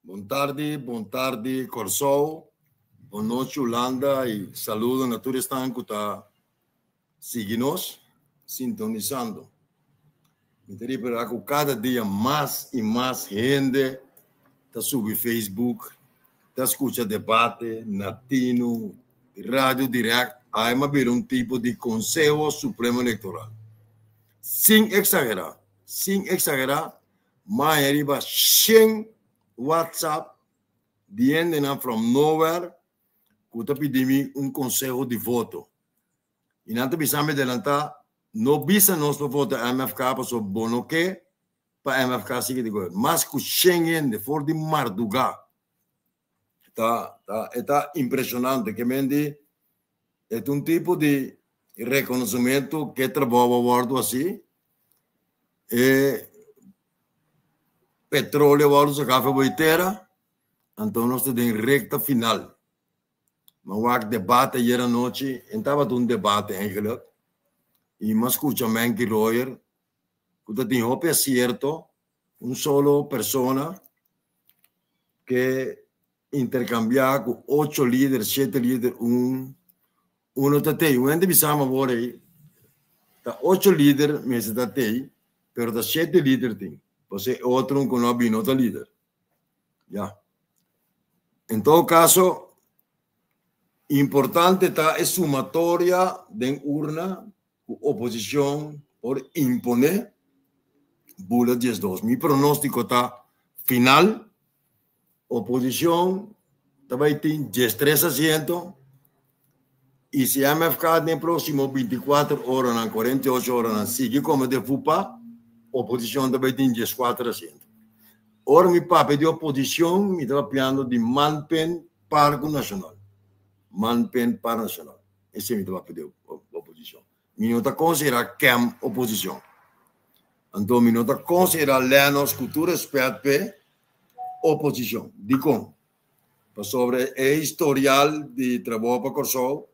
Bon tardi, bon tardi Kòrsou, bon nochi Hulanda i saludo na tur esnan ku ta sigui nos sintonisando. Mi ta ripará ku kada dia mas i mas hende ta subi Facebook, ta skucha debate na Tinu, Radio Direct, ai a bira un tipo di Konseho Supremo Elektoral. Sin eksagerá, sin eksagerá, Maya riba shen WhatsApp di hendenan from nowhere ku ta pidi mi un konseho di voto. I nan ta bisa mi delantá, no bisa nos pa vota MFK pasobra bo no ke pa MFK sigui di goberno. Mas ku shen hende for di mardugá. Ta, ta, e ta impreshonante ke men di e ta un tipo di rekonosementu ke trabou a wòrdu hasi. E petroleo a wòrdu saká for bo tera, anto nos ta den rekta final. Mi a wak debate ayer anochi, e tabata un debate eigenlijk, i mi a skucha Menky Royer ku ta tin hopi asierto, un solo persona ke interkambiá ku ocho lider, shete lider, un uno ta tei. Un hende bisa mi awor ei, ta ocho lider mester ta tei, pero ta shete lider tin. Pasobra e otro un ku no a bini no ta lider. Ya. En todo kaso, importante ta e sumatoria den urna ku oposishon por imponé bula 12. Mi pronóstiko ta final, oposishon ta bai tin 13 asiento i si MFK den próksimo 24 oranan, 48 oranan sigui kometé fupa, oposishon ta bai tin 14 asiento. Ora mi papia di oposishon mi ta papiando di Manpen Parku Nashonal. Manpen Park Nashonal. Esei mi ta papia di oposishon. Mi no ta konsiderá KEM oposishon. Anto mi no ta konsiderá Lennos ku tur rèspèt p'e oposishon. Dikon? Pasobra e historial di Trabou pa Kòrsou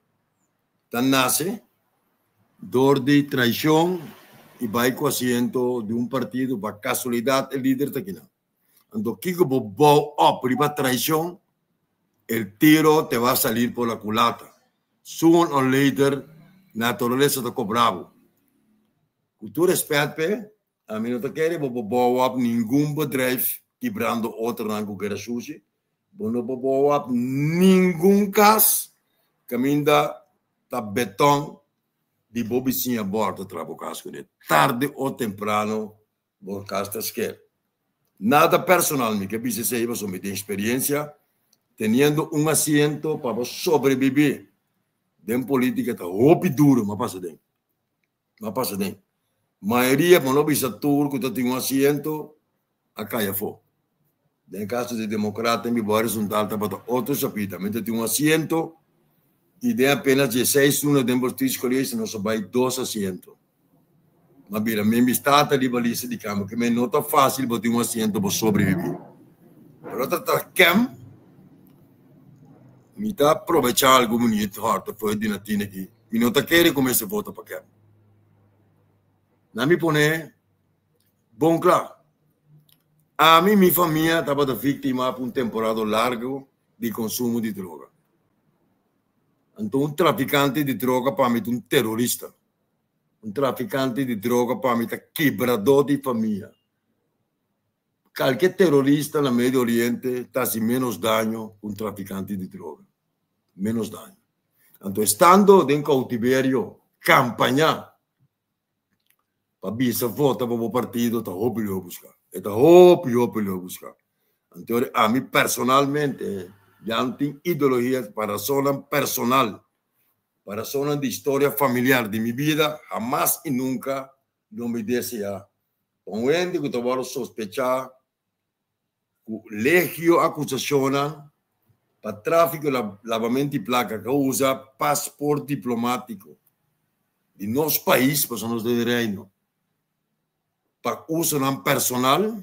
ta nase dor di traishon i bai ku asiento di un partido pa kasualidat e lider ta kinan. Anto kiko bo bou op riba traishon, el tiro te va a salir por la culata. Soon or later naturalesa ta kobra bo. Ku tur respet p'e, ami no ta kere bo por bou op ningun bedrijf kibrando otronan ku keda shushi. Bo no por bou op ningun kas kaminda ta beton di bo bisiña bòrda ta traha bo kas kuné. Tarde o temprano Bo kas ta sker. Nada personal mi ke bisa esei pasobra mi tin experiencia teniendo un asiento pa bo sobrevivi den politica ta hopi duro mi a pasa den mi a pasa den mayoria bo no bisa tur ku ta tin un asiento a kai afo den caso di democrata mi bo horizontal tabata otro chapita mi ta tin un asiento y den apenas dieseis luna den bestuurscollege nos a bai dos asiento. Ma bira mi amistad ta riba lista di cambio ke men no ta facil bo tin un asiento bo sobrevivi. Pero ta ta kem mi ta aprovecha algun minuut horta for di Natina aki. Mi no ta kere ku mester vota pa kem. Na mi pone bon kla. Ami i mi famia tabata victima pa un temporada largo di consumo di droga. Anto un traficante di droga pa mi ta un terorista. Un trafikante di droga pa mi ta kibradó di famia. Kalke terorista na Medio Oriente ta hasi ménos daño ku un trafikante di droga. Ménos daño. Anto estando den koutiverio, kampañá pa bisa vota pa bo partido ta hopi leu buska. E ta hopi hopi leu buska. Anto ami personalmente ya no tin ideologia pa rasonnan personal. Pa rasonnan di historia familiar di mi bida, hamas i nunka lo mi deseá pa un hende ku ta wòrdu sospechá ku legio akusashonnan pa tráfiko i labamentu di plaka ku a usa pasport diplomátiko di nos pais, pasobra nos ta den Reino, pa usonan personal.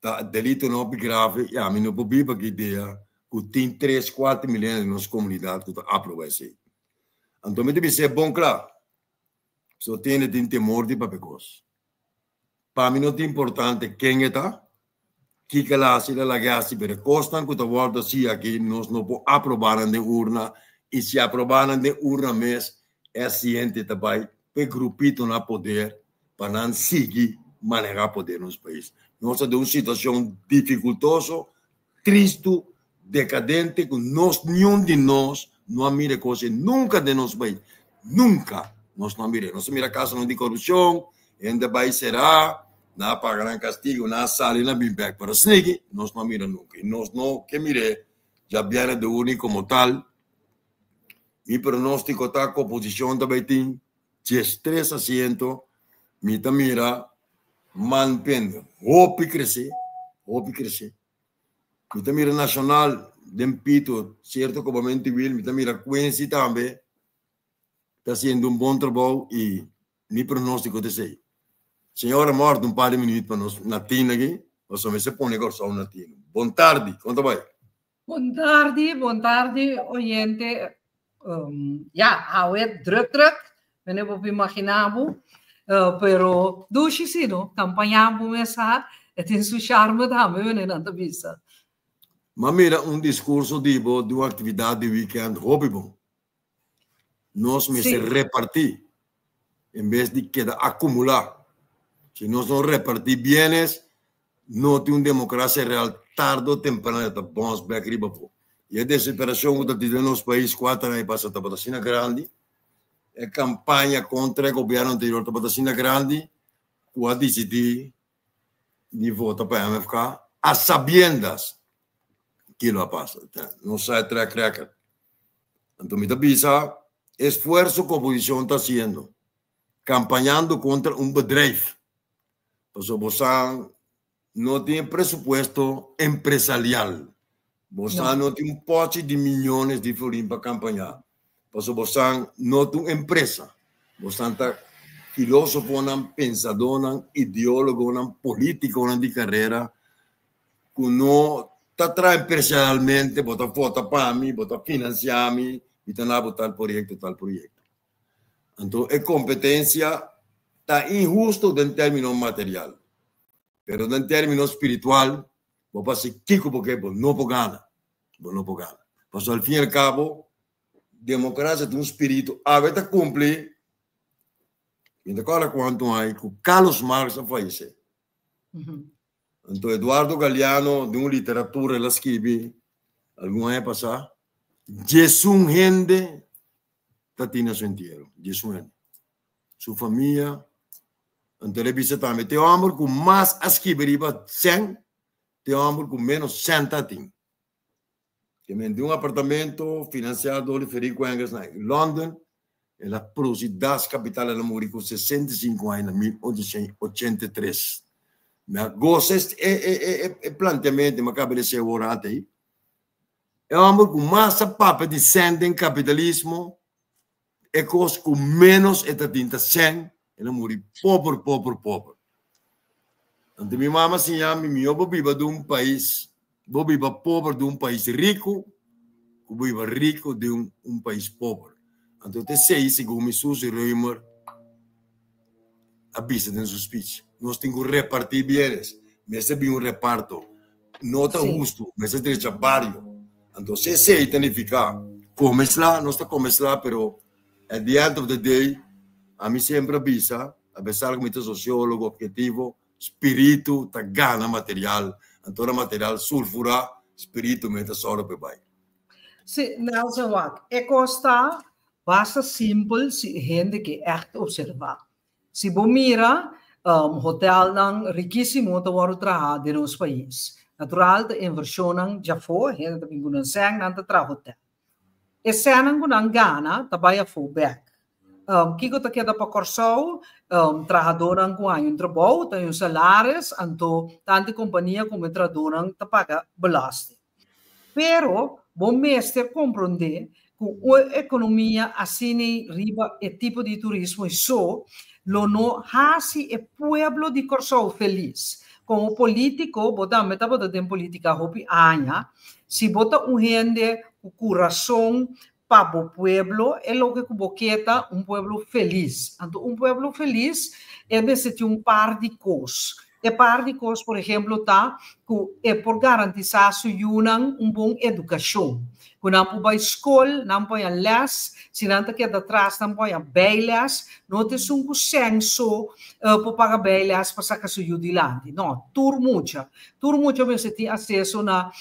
Ta delitonan hopi grave i ami no por biba ku idea ku tin tres kuater milenio den nos komunidat ku ta aproba esei. Anto mi ta bis'é bon kla, so tende tin temor di papia kos. Pa mi no ta importante ken e ta. Kiko el a hasi, el a laga hasi, pero e kosnan ku ta wòrdu hasi aki nos no por aprobá nan den urna i si aprobá nan den urna mes e siente ta bai pa e grupito na poder pa nan sigui manehá poder nos pais. Nos ta den un situashon difikultoso, tristu, dekadente ku nos niun di nos no a mira e kos ei nunka den nos pais. Nunka nos no a mira. Nos a mira kasonan di korupshon, hende bai será, nan a paga nan kastigu, nan a sali, nan a bin bèk. Pero asina nos no a mira nunka i nos no ke mir'é djabièrnè di uni komo tal. Mi pronóstiko ta ku oposishon ta bai tin 13 asiento. Mi ta mira man pende hopi kresé, hopi kresé. Mi ta mira Nacional den pito cierto cobamento wil, mi ta mira Quincy tambe ta haciendo un bon trabou y mi pronostico ta esey. Señora Mort un par di minuut pa nos na tino aki, pasobra mester pone Corsou na tino. Bon tardi, con ta bay? Bon tardi, bon tardi oyente. Ya, awe druk druk, mene bo por imagina bo, pero dushi si no, campaña bo mes sa, e tin su charme tambe mene nan ta bisa. M'a mira un discurso di bo di un actividad di weekend hopi bon. Nos mester reparti en bes di keda acumula. Si nos no reparti bienes, no tin un democracia real tarde o temprano e ta bons bek riba afo. Y e desesperacion cu ta tin den nos pais cuater aña pasa tabata asina grandi, e campaña contra e gobierno anterior tabata asina grandi cu a dicidi di vota pa MFK a sabiendas kilo a pasa. Nos sa e track record. Anto mi ta bisa esfuerso cu oposicion ta haciendo, campañando contra un bedrijf, pasobra bo sa no tin e presupuesto empresarial, bo sa no tin un pochi di miyones di florin pa campaña, pasobra bo sa no ta un empresa, bo sa ta filosofonan, pensadornan, ideologonan, politiconan di carera ku no ta traha empresarialmente, bo ta vota pa mi, bo ta financia mi, mi ta na bo tal proyecto, tal proyecto. Anto e competencia ta inhusto den termino material, pero den termino spiritual bo por haci kico bo ke, bo no por gana, bo no por gana. Pasobra al fin y al cabo democracia ta un spirito, awe ta cumpli, mi ta corda cuanto aña cu Carlos Marx a fayece. Anto Eduardo Galeano den un literatura el a skibi algun aña pasá, 11 hende ta tin na su entiero, 11 hende. Su famia, anto el a bisa tambe te homber ku mas a skibi riba sèn, te homber ku menos sèn ta tin. Ke men di un apartamento finansiá dor di Federico Engels na London, el a produsi Das Kapital, el a muri ku 65 aña na 1883. Mi a gosa e e e e planteamento, mi a kaba di hasi awor ata ei. E hòmber ku mas a papia di sèn den kapitalismo, e kos ku ménos e ta tin ta sèn, el a muri pober, pober, pober. Anto mi mama a siña mi, mihó bo biba den un pais, bo biba pober den un pais riku, ku bo biba riku den un pais pober. Anto ta esei segun mi Suzy Römer a bisa den su speech. Nos tin ku repartí bienes, mester bin un reparto. No ta hustu, mester drecha bario. Anto si esei ta nifiká kome sla, nos ta kome sla, pero at the end of the day, ami semper a bisa, apesar ku mi ta sosiólogo objetivo, spiritu ta gana material. Anto ora material sulfurá, spiritu mes ta sòru pa e bai. Si, Nelson, wak, e kos ta basta simpel si e hende ke ègt opservá. Si bo mira, hotelnan rikísimo ta wòrdu traha den nos pais. Natural ta invershonnan djafó, hende ta bin ku nan sèn, nan ta traha hotel. E sènnan ku nan gana ta bai afó bèk. Kiko ta keda pa Kòrsou? Trahadónan ku haña un trabou ta haña un salaris, anto tantu e kompania komo e trahadónan ta paga belasting. Pero bo mester komprondé ku un ekonomia asina riba e tipo di turismo ei so lo no hasi e pueblo di Kòrsou felis. Komo polítiko, bo tambe tabata den polítika hopi aña, si bo ta un hende ku kurason pa bo pueblo, e loke ku bo ke ta un pueblo felis. Anto un pueblo felis e mester tin un par di kos. E par di kos, por ehemplo, ta ku e por garantisá su yunan un bon edukashon. Ku nan por bai skol, nan por haña lès, si nan ta keda atras nan por haña bijles. No ta esun ku sèn so por paga bijles pa saka su yu dilanti. No, tur mucha. Tur mucha mester tin akseso na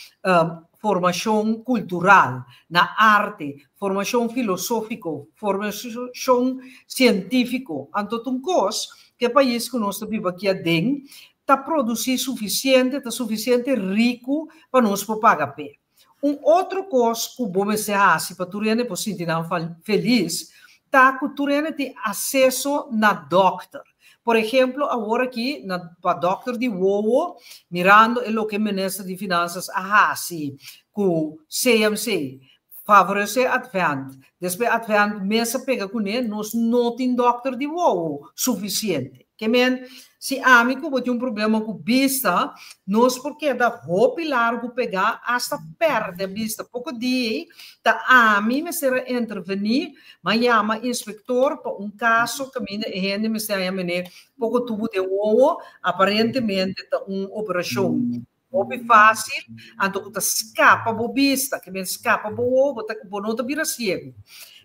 formashon kultural, na arte, formashon filosófiko, formashon sientífiko. Anto ta un kos ku e pais ku nos ta biba aki aden ta produsí sufisiente, ta sufisiente riku pa nos por paga p'e. Un otro kos ku bo mester hasi pa tur hende por sinti nan felis ta ku tur hende tin aseso na dòkter. Por ehemplo, awor aki na pa dòkter di wowo, mirando e loke minister di Finansas a hasi ku CMC, favoresé Advent, despues Advent mes a pega kuné, nos no tin dòkter di wowo sufisiente. Ke men, si ami ku bo tin un problema ku bista, nos por keda hopi largu pegá asta pèrdè bista. Poko dia ei ta ami mester a intervení, m'a yama inspektor pa un kaso kaminda e hende mester haña mene poko tubu den wowo, aparentemente ta un operashon hopi fásil, anto ku ta skapa bo bista, ke men skapa bo wowo, bo ta bo no ta bira siegu.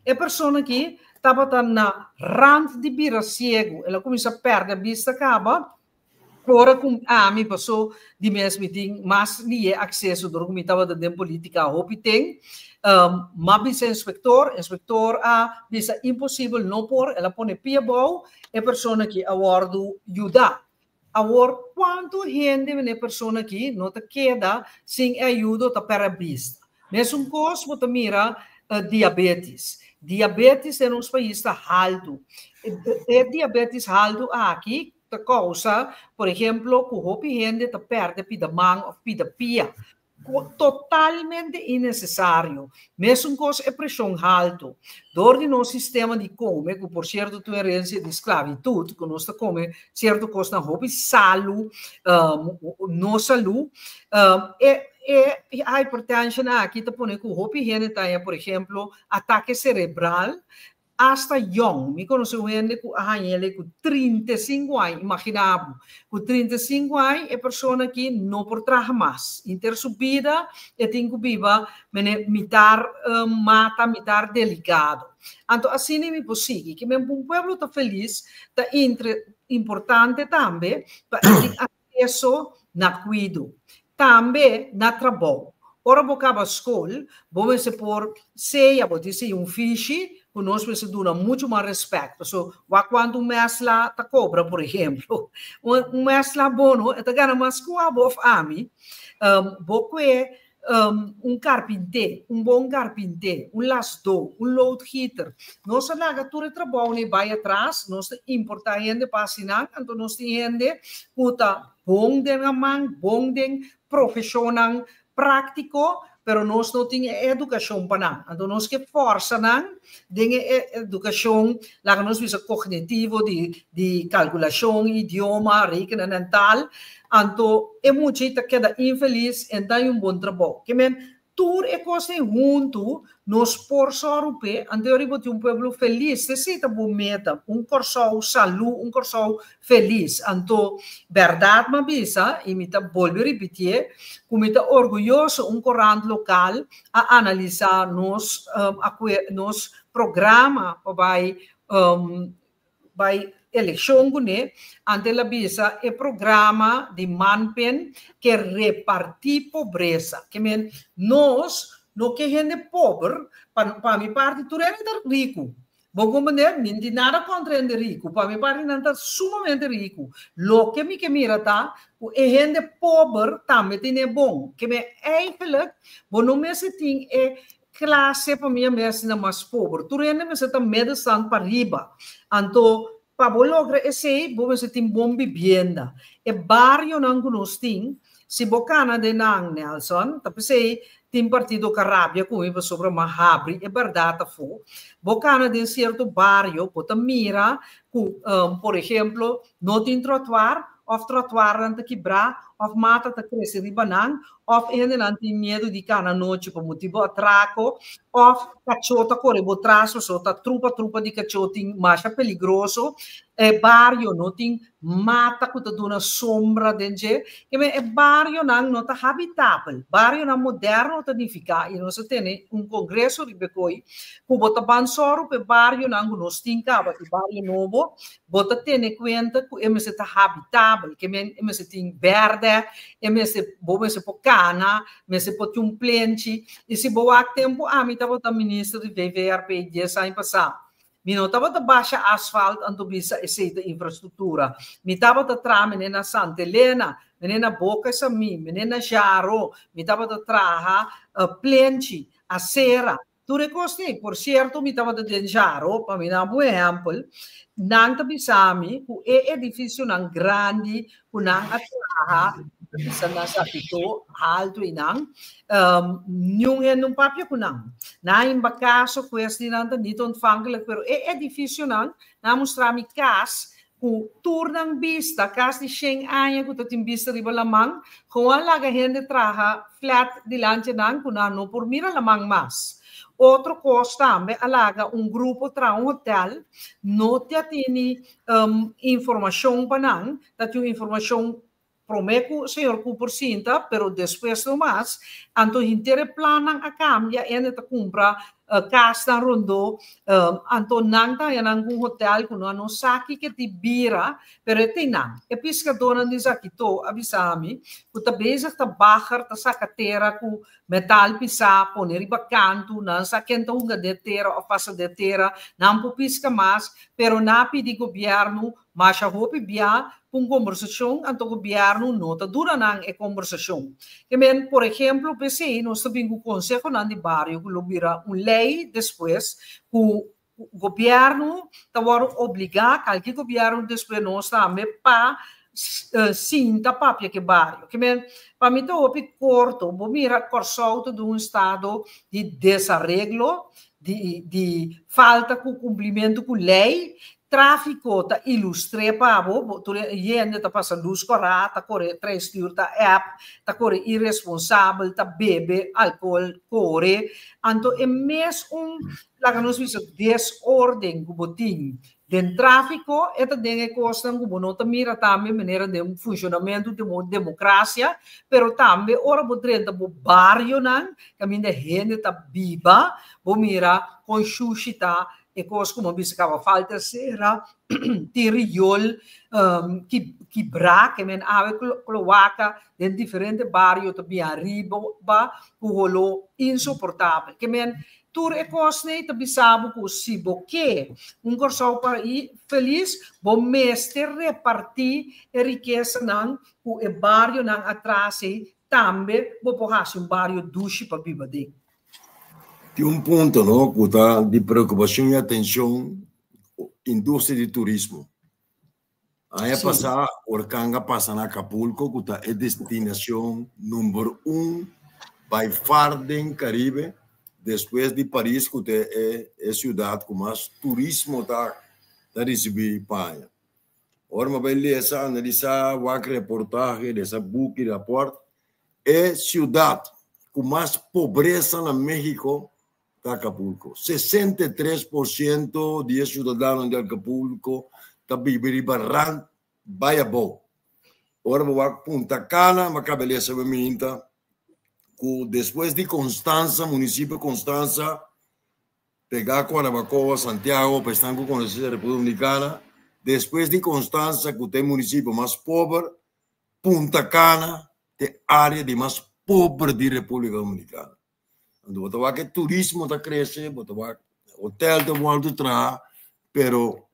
E persona aki tabata na rant di bira siegu, el a kuminsá pèrdè bista kaba, ora ku ami pasó di mes mi tin mas lié akseso dor ku mi tabata den polítika hopi ten, m'a bisa inspektor, inspektor a bisa imposibel no por, el a pone pia abou, e persona aki a wòrdu yudá. Awor, kuantu hende mene persona aki no ta keda sin e ayudo ta pèrdè bista? Mesun kos bo ta mira diabetes. Diabetes den nos pais ta haltu. E diabetes haltu aki ta kousa, por ehemplo, ku hopi hende ta pèrdè pida man òf pida pia. Totalmente inecesario. Mesun cos e presion halto. Door di nos sistema di come, cu por cierto ta un herencia di sclavitud, cu nos ta come cierto cosnan hopi salu, no salu, e e hypertension aki ta pone cu hopi hende ta haña, por ehemplo, atake cerebral, Asta yòn. Mi konosé un hende ku a haña elei ku 35 aña. Imaginá bo, ku 35 aña e persona aki no por traha mas. Henter su bida e tin ku biba mene mitar mata, mitar delikado. Anto asina mi por sigui. Ke men un pueblo ta felis ta intre importante tambe pa e tin akseso na kuido. Tambe na trabou. Ora bo kaba skol, bo mester por sea bo tin sigui un fishi ku nos mester duna muchu mas respèt. Paso wak kuantu un mèsla ta kobra, por ehemplo. Un mèsla bono e ta gana mas ku abo òf ami. Bo kue un karpinté, un bon karpinté, un lasdó, un loodgieter. Nos a laga tur e trabounan ei bai atras, nos ta importá hende pa hasi nan, anto nos tin hende ku ta bon den nan man, bon den profeshonnan práktiko, pero nos no tin e edukashon pa nan. Anto nos ke fòrsa nan den e edukashon, laga nos bisa kognitivo, di di kalkulashon, idioma, rekenen en taal. Anto e mucha ei ta keda infelis en ta un bon trabou. Ke men tur e kos ei huntu nos por sòru p'e, anto riba tin un pueblo felis. Esei ta bo meta, un Kòrsou salú, un Kòrsou felis. Anto bèrdat m'a bisa, i mi ta bolbe ripitié, ku mi ta orguyoso un korant lokal a analisá nos nos programa pa bai bai elekshon kuné, anto el a bisa e programa di Manpen ke repartí pobresa. Ke men nos no ke hende pober, pa pa mi parti tur hende ta riku. Bo komprendé? Mi no tin nada kontra hende riku, pa mi parti nan ta sumamente riku. Loke mi ke mira ta ku e hende pober tambe tene bon. Ke men eigenlijk bo no mester tin e Klase pa mi a mes na mas pober. Tur hende mester ta middenstand pa riba. Anto, pa bo logra esei, bo mester tin bon bibienda. E barionan ku nos tin, si bo kana den nan, Nelson, ta p'esei tin partido ka rabia ku mi pasobra m'a habri e bèrdat afó. Bo kana den sierto bario, bo ta mira ku, por ehemplo, no tin tròtuar òf tròtuarnan ta kibrá òf mata ta krese riba nan òf e hendenan tin miedu di kana anochi pa motibu atrako òf kachó ta kore bo tras pasobra ta trupa trupa di kachó tin masha peligroso. E bario no tin mata ku ta duna sombra den dje. Ke men e barionan no ta habitabel. Barionan moderno ta nifiká, i nos a tene un kongreso riba e koi, ku bo ta ban sòru pa e barionan ku nos tin kaba i bario nobo, bo ta tene kuenta ku e mester ta habitabel. Ke men e mester tin bèrdè, e mester, bo mester por kana, mester por tin un plenchi. I si bo wak tempu ami tabata minister di VVRP dies aña pasá, Mi no tabata basha asfalt anto bisa esei ta infrastruktura. Mi tabata traha mene na Santa Elena, mene na Boca Samí, mene na Jaro, mi tabata traha plenchi, asera, tur e kos ei. Por sierto mi tabata den Jaro, pa mi daba un ehèmpel, nan ta bisa mi ku e edifisionan grandi ku nan a traha, ta bisa nan sa pito haltu einan, niun hende no papia ku nan. Nan a himba kaso kwes di nan ta niet ontvankelijk, pero e edifisionan, nan a mustra mi kas ku tur nan bista, kas di shen aña ku ta tin bista riba laman, gewoon a laga hende traha flat dilanti nan ku nan no por mira laman mas. Otro kos tambe a laga un grupo traha un hotel, no ta tini informashon pa nan, ta tin un informashon promé ku señor Cooper sinta, pero despues no mas, anto henter e plannan a kambia, hende ta kumpra kasnan rondó, anto nan ta haña nan ku un hotel ku nan no sa kiko di bira, pero e tin nan. E piskadónan di Zakitó a bisa mi ku ta bezig ta bager, ta saka tera ku metal pisá, pone riba kantu, nan sa ken ta hunga den tera òf pasa den tera, nan por piska mas, pero nan a pidi gobièrnu Masha hopi bia ku un kombersashon, anto gobièrnu no ta duna nan e kombersashon. Ke men, por ehemplo, p'esei nos ta bin ku konsehonan di bario ku lo bira un lei despues ku gobièrnu ta wòrdu obligá, kalke gobièrnu despues nos tambe, pa sinta papia ku e bario. Ke men, pa mi ta hopi korto, bo mira Kòrsou ta den un estado di desareglo, di falta ku kumplimentu ku lei, Tráfiko ta ilustr'é pa bo, bo tur e hende ta pasa lus kòrá, ta kore trae stuur, ta app, ta kore iresponsabel, ta bebe alkohol, kore. Anto e mes un, laga nos bisa, desorden ku bo tin den tráfiko, e ta den e kosnan ku bo no ta mira tambe manera den funshonamentu di bo demokrasia, pero tambe ora bo drenta bo barionan kaminda hende ta biba, bo mira kon shushi ta E kos ku bo bisa kaba falta sera, tin riol kibrá, ke men awe kloaka den diferente bario ta bin ariba ku holó insoportabel. Ke men tur e kosnan ta bisa bo ku si bo ke un Kòrsou pa felis, bo mester repartí e rikesanan ku e barionan atras ei, tambe bo por hasi un bario dushi pa biba den. Tin un punto no ku ta di preokupashon i atenshon, industria di turismo. Aña pasá orkan a pasa na Acapulco ku ta e destinashon number un by far den Karibe despues di Paris ku ta e siudat ku mas turismo ta risibí pa aña. Ora mi a bai lesa, analisá, wak reportahe, lesa buki, rapòrt, E siudat ku mas pobresa na México ta Acapulco. 63% di e siudadanonan di Acapulco ta biba riba rand bai abou. Ora bo wak Punta Cana, mi a kaba lesa bo minta ku despues di Constanza, munisipio Constanza, pegá ku Guanabacoa, Santiago, pa esnan ku konosé Repúblika Dominikana, despues di Constanza ku ta e munisipio mas pober, Punta Cana ta e área di mas pober di Repúblika Dominikana. Anto bo ta wak e turismo ta krese, bo ta wak hotel ta wòrdu traha, pero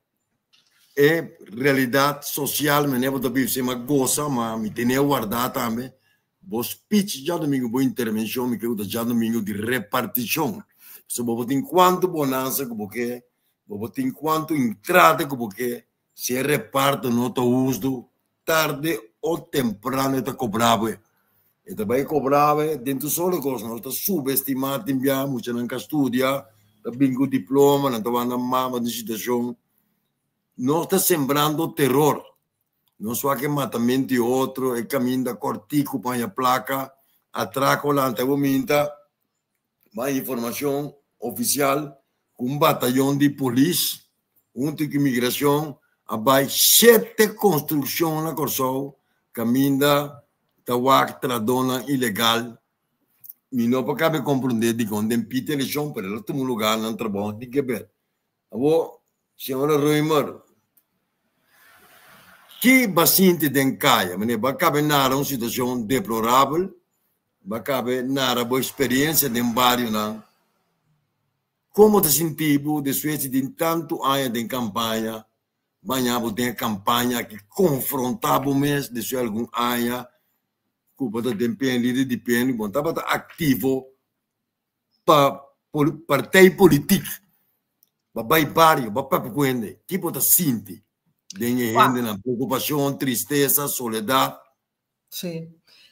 e realidat sosial manera bo ta biba si mi a gosa, ma mi tene wardá tambe. Bo speech djadumingu, bo intervenshon mi kere ku ta djadumingu di repartishon. Pasobra bo por tin kuantu bonansa ku bo ke, bo por tin kuantu entrada ku bo ke, si e reparto no ta hustu, Tarde o temprano e ta kobra bo. E ta bai kobra bo den tur solo kos. Nos ta subestimá tin bia muchanan ka studia, ta bin ku diploma, nan ta wak nan mama den situashon. Nos ta sembrando teror. Nos wak e matamentu di otro, e kaminda kòrtiku pa haña plaka, atrako lanta e bo minta. Mas informashon ofisial ku un batayon di polis huntu ku imigrashon. A bai shete konstrukshon na Kòrsou kaminda ta wak tradónan ilegal. Mi no por kabe komprondé dikon den pita elekshon, pero el a tuma un lugá nan trabou tin ke ber. Awor, señora Römer, ki ba sinti den kaya? Manera bo a kabe nara un situashon deplorabel, bo a kabe nara bo eksperensia den barionan. Komo ta sinti bo despues di tin tantu aña den kampaña, baña bo den e kampaña aki, konfrontá bo mes despues algun aña ku bo ta den PN, lider di PN, bo tabata aktivo pa partij politiek, bo a bai bario, bo a papia ku hende, ki bo ta sinti den e hendenan? Preokupashon, tristesa, soledat? Sí,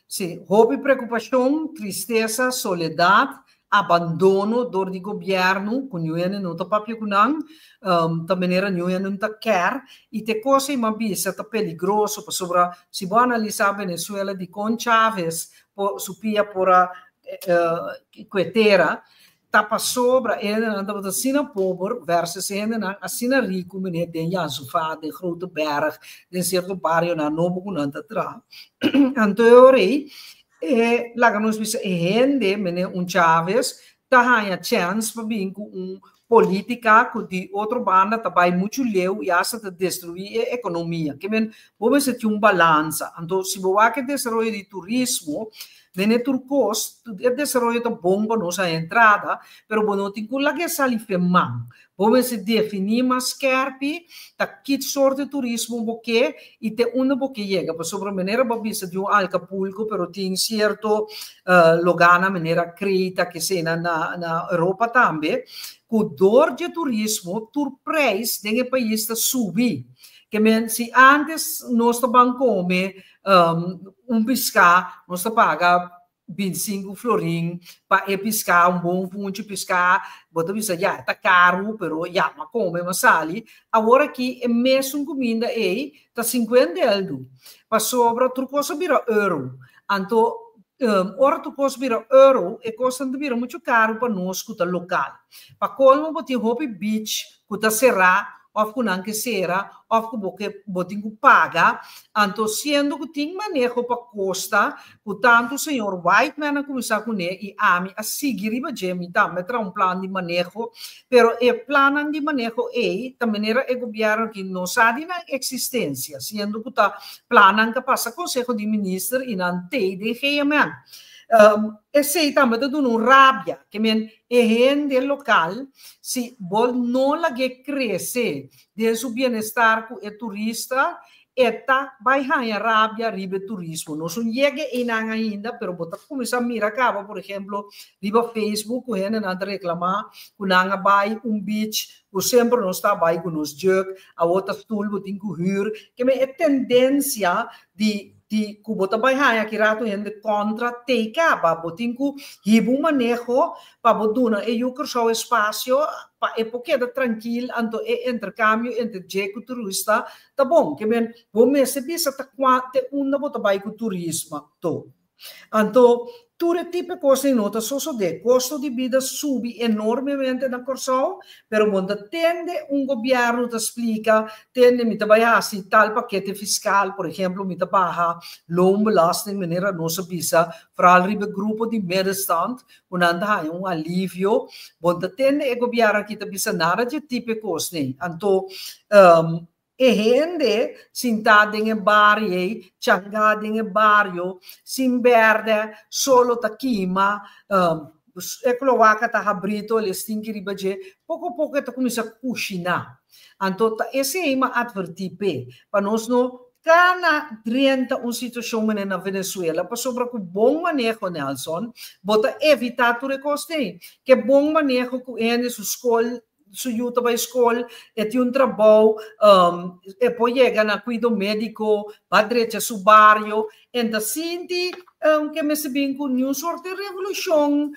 sí. Hopi preokupashon, tristesa, soledat, abandono dor di gobièrnu, ku niun hende no ta papia ku nan, ta manera niun hende no ta kèr. I te kos ei m'a bisa ta peligroso, pasobra si bo analisá Venezuela dikon Chávez por su pia por a kue tera, Ta pasobra e hendenan tabata asina pober versus e hendenan asina riku meneer den Jan Sofa, den Grote Berg, den sierto barionan nobo ku nan ta traha. Anto e ora ei e laga nos bisa e hende meneer un Chavez ta haña chèns pa bin ku un politica ku di otro banda ta bai muchu leu i asta ta destruí e ekonomia. Ke men bo mester tin un balansa. Anto si bo wak e desaroyo di turismo Mene tur kos, e desaroyo ta bon pa nos haña entrada, pero bo no tin ku laga e sali fe man. Bo mester definí mas skèrpi ta kit sort di turismo bo ke i te unda bo ke yega. Pasobra manera bo a bisa di un Alcapulco, pero tin sierto loganan manera Creta, kesena na na Europa tambe, ku dor dje turismo tur preis den e pais ta subi. Ke men si antes nos ta ban kome Un piská nos ta paga bintisinku florin pa e piská, un bon funchi piská, bo ta bisa ya e ta karu pero ya m'a kome m'a sali. Awor aki e mesun kuminda ei ta sinkuenta eldu pasobra tur kos a bira euro. Anto ora tur kos bira euro e kosnan ta bira muchu karu pa nos ku ta lokal. Pa kolmo bo tin hopi beach ku ta será òf ku nan ke sera òf ku bo ke bo tin ku paga, anto siendo ku tin maneho pa kosta ku tantu señor Whiteman a kuminsá kuné i ami a sigui riba dje, mi tambe a traha un plan di maneho, pero e plannan di maneho ei ta manera e gobièrnu aki no sa di nan eksistensia, siendo ku ta plannan ku a pasa Konseho di Minister i nan tei den GMN. Esei tambe ta duna un rabia, ke men E hende lokal, si bo no lag'é krese den su bienestar ku e turista, e ta bai haña rabia riba e turismo. Nos no yega einan ainda, pero bo ta kuminsá mira kaba, por ehemplo, riba Facebook ku hendenan ta reklamá ku nan a bai un beach ku semper nos ta bai ku nos jug, awor ta stul bo tin ku hür. Ke men e tendensia di Di ku bo ta bai haña ki ratu hende kontra tei kaba. Bo tin ku hiba un maneho pa bo duna e yu Kòrsou espasio pa e por keda trankil anto e interkambio entre dje ku turista ta bon. Ke men bo mester bisa ta kua te unda bo ta bai ku turismo to. Anto Tur e tipo e kosnan no ta sosodé. Kosto di bida subi enormemente na Kòrsou, pero bo no ta tende un gobièrnu ta splika, tende mi ta bai hasi tal pakete fiskal, por ehemplo mi ta baha loonbelasting manera nos a bisa, foral riba e grupo di middenstand ku nan ta haña un alivio. Bo no ta tende e gobièrnu aki ta bisa nada dje tipo e kosnan. Anto E hende sintá den e bario ei, changá den e bario, sin bèrdè, solo ta kima, e kloaka ta habrí to el e stinki riba dje, poko poko e ta kuminsá kushiná. Anto ta esei m'a atvertí p'e, pa nos no kana drenta un situashon manera na Venezuela, pasobra ku bon maneho, Nelson, bo ta evitá tur e kos ei. Ke bon maneho ku hende su skol su yu ta bai skol, e tin un trabou, e por yega na kuido médiko, ba drecha su bario, en ta sinti ke mester bin ku niun sorte revolushon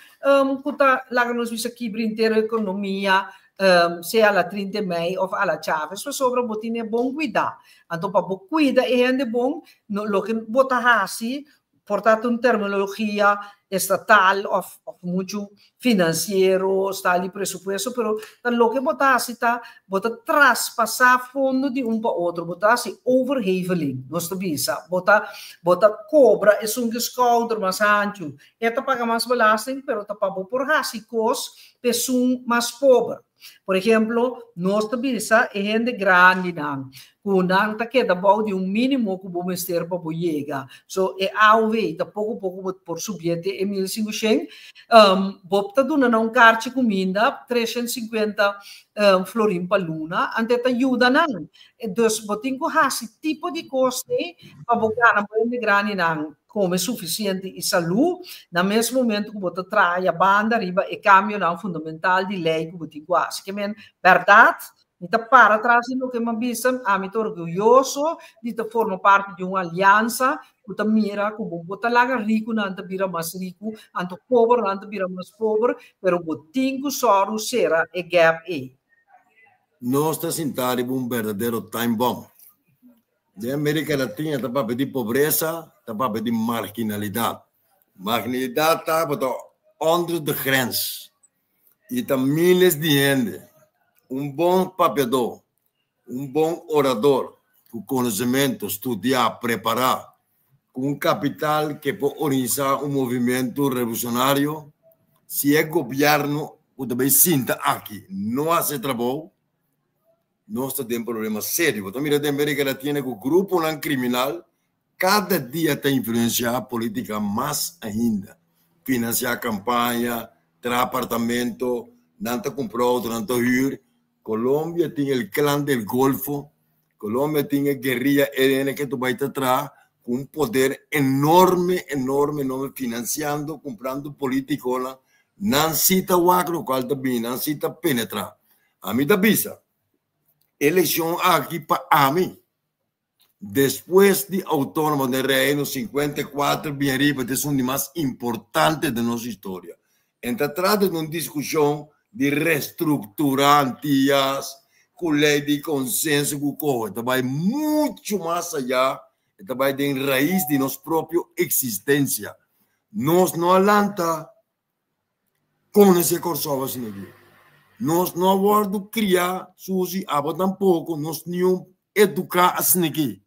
ku ta laga nos bisa kibra henter ekonomia, sea a la trinta i mei òf a la Chávez, pasobra bo tin e bon kuidá. Anto pa bo kuida e hende bon, loke bo ta hasi, por ta ta un terminologia estatal òf muchu finansiero, sta di presupuesto, pero ta loke bo ta hasi ta bo ta traspasá fondo di un pa otro, bo ta hasi overheveling, nos ta bisa, bo ta bo ta kobra esun ku skouder mas hanchu, e ta paga mas belasting, pero ta pa bo por hasi kos pa esun mas pober. Por ehemplo, nos ta bisa e hende grandinan ku nan ta keda bou di un mínimo ku bo mester pa bo yega. So e AOW ta poko poko bo por subié te e 1500. Bo ta duna nan un karchi kuminda, 350 florin pa luna, ante ta yuda nan. Dus bo tin ku hasi tipo di kos ei pa bo gana bo hende grandinan kome sufisiente i salú, na mes momento ku bo ta traha ya banda riba e kambionan fundamental di lei ku bo tin ku hasi. Ke men, bèrdat, mi ta para tras di loke mi a bisa, ami ta orguyoso di ta forma parti di un aliansa ku ta mira ku bo bo ta laga rikunan ta bira mas riku, anto pobernan ta bira mas pober, pero bo tin ku sòru sera e gap ei. Nos ta sintá riba un berdadero time bomb. Den Amerika Latina ta papia di pobresa, ta papia di marginalidat. Marginalidat ta bo ta onder de grens i ta miles di hende. Un bon papiadó, un bon orador ku konosementu, studiá, prepará, ku un kapital ke por organisá un movimentu revolusionario, si e gobièrnu ku ta bai sinta aki no hasi e trabou, nos ta den problema serio. Bo ta mira den Amerika Latina ku gruponan kriminal kada dia ta influensiá polítika mas ainda. Finansiá kampaña, traha apartamento, nan ta kumpra outo, nan ta hür. Colombia tin el Clan del Golfo, Colombia tin e guerrilla ELN ke tu bai ta traha ku un poder enorme, enorme, enorme finansiando, kumprando politikonan. Nan si ta wak lokual ta bini, nan si ta penetrá. Ami ta bisa, elekshon aki pa ami, despues di Autónomo den Reino 54 bin ariba ta esun di mas importante den nos historia. En ta trata di un diskushon di restrukturá Antias ku lei di konsenso ku koho. E ta bai muchu mas ayá, e ta bai den rais di nos propio eksistensia. Nos no a lanta Konosé Kòrsou asina di. Nos no a wòrdu kriá susi, abo tampoko, nos niun eduká asina aki.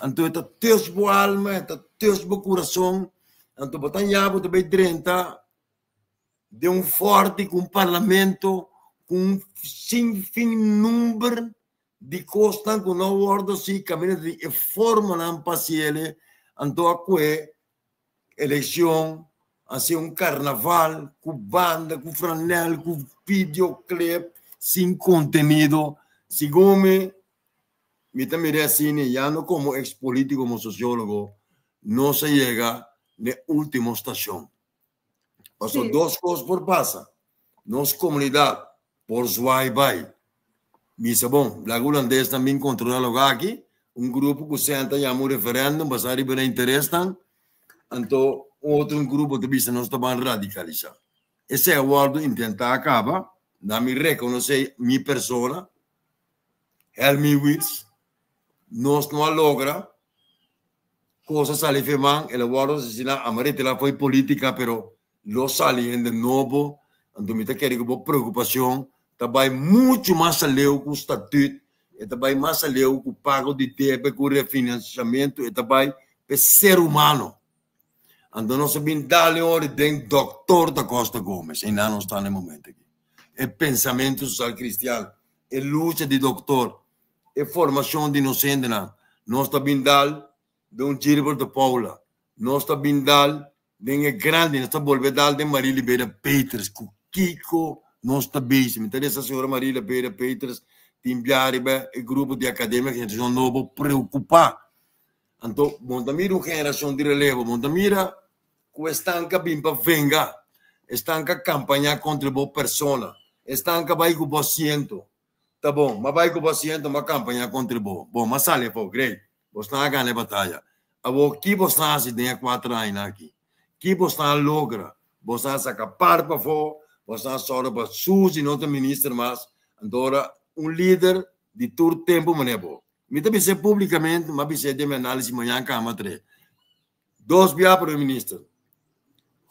Anto e ta tùs bo alma, e ta tùs bo kurason, anto bo ta haña bo ta bai drenta den un fòrti ku un parlamento ku un sin fin number di kosnan ku no a wòrdu hasi kaminda di e formanan pa hasiel, anto a kohe Eleccion a ser un carnaval cu banda, cu franel, cu videoclip sin contenido. Segun mi, mi ta mira asina, ya no como ex politico, como sociologo, nos a yega n'e ultimo stacion. Pasobra dos cos por pasa, nos comunidad por zwaai bai. Bisa bon, laga hulandesnan bin controla loga aki, un grupo cu senta yama un referendum basa riba nan interesnan, anto un otro un grupo ta bisa nos ta ban radicalisa. Esey a wordo intenta caba, na mi reconoce mi persona, Helmin Wiels, nos no a logra, cos a sali fe man, el a wordo asesina, a retira fo'i politica pero Lo sali hende nobo, anto mi ta kere ku bo preokupashon ta bai muchu mas aleu ku statüt, e ta bai mas aleu ku pago di debe, ku refinansiamentu, e ta bai pa e ser humano. Anto nos a bin dal e ora den Dòktor Da Costa Gomez, einan nos ta na e momento aki. E pensamentu sosial kristian, e lucha di dòktor, e formashon di nos hendenan, nos ta bin dal den un Gilbert de Paula, nos ta bin dal Den e grandi nos ta bolbe dal den Maria Liberia Peters ku kiko nos ta bezi. Mi ta lesa señora Maria Liberia Peters tin bia riba e grupo di Academia Generacion Nobo preocupa. Anto bo ta mira un generacion di relevo, bo ta mira ku esnan ka bin pa venga, esnan ka campaña contra bo persona, esnan ka bai ku bo asiento. Ta bon, m'a bai ku bo asiento, m'a campaña contra bo. Bon, m'a sali afo, great. Bosnan a gana e bataya. Awor, ki bosnan a hasi den e kuater añanan aki? Ki bosnan a logra? Bosnan a saka par pafó, bosnan a sòru pa Suzy no ta minister mas. Anto ora un lider di tur tempu manera bo. Mi ta bis'é públikamente, mi a bis'é den mi análisis mañan kama tre. Dos bia prome minister.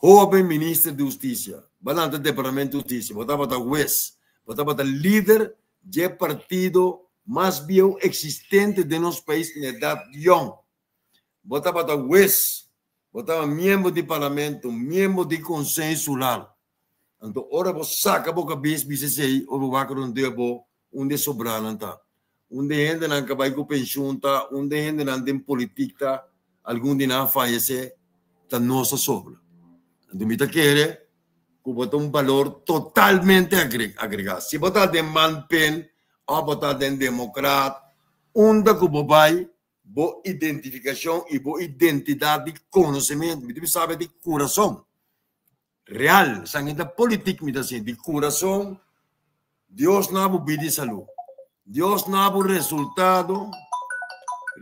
Hoben minister di hustisia, bo a lanta departamento di hustisia, bo tabata hues, bo tabata lider dje partido mas bieu existente den nos pais na edad yong. Bo tabata hues, bo tabata miembro di parlamento, miembro di conseho insular. Anto ora bo saca bo cabes bisa esey, ora bo wak rondeo bo, unda e sobranan ta? Unda e hendenan ka bai ku penshun ta? Unda e hendenan den politik ta? Algun di nan a fayesé, ta nos a sobra. Anto mi ta kere ku bo ta un balor totalmente agregá. Si bo ta den man pen òf bo ta den demokrat, unda ku bo bai, bo identifikashon i bo identidat di konosementu, mi ta bisa di kurason, Real, esaki ta politik mi ta sinti, di kurason, Dios na bo bida i salú. Dios na bo resultado,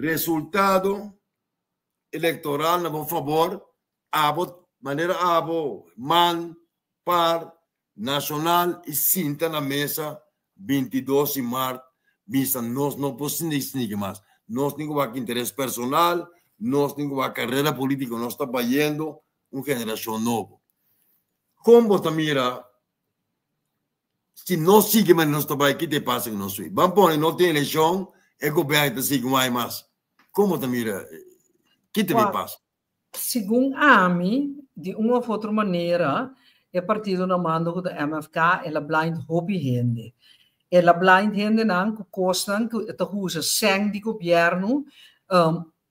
resultado elektoral na bo fabor, abo, manera abo, man, par, nashonal i sinta na mesa 22 di mart bisa nos no por sniki mas. Nos tin ku wak interes personal, nos tin ku wak karera politiko, nos ta bayendo un generashon nobo. Kon bo ta mira si no sigui manera nos ta bai, ki ta e pasa ku nos sui? Ban pone no tin elekshon, e gobierno ta sigui un aña mas. Kon bo ta mira ki ta bin pasa? Segun ami, di un of otro manera, e partido na mando ku ta MFK, el a blind hopi hende. El a blind hendenan ku kosnan ku e ta usa sèn di gobièrnu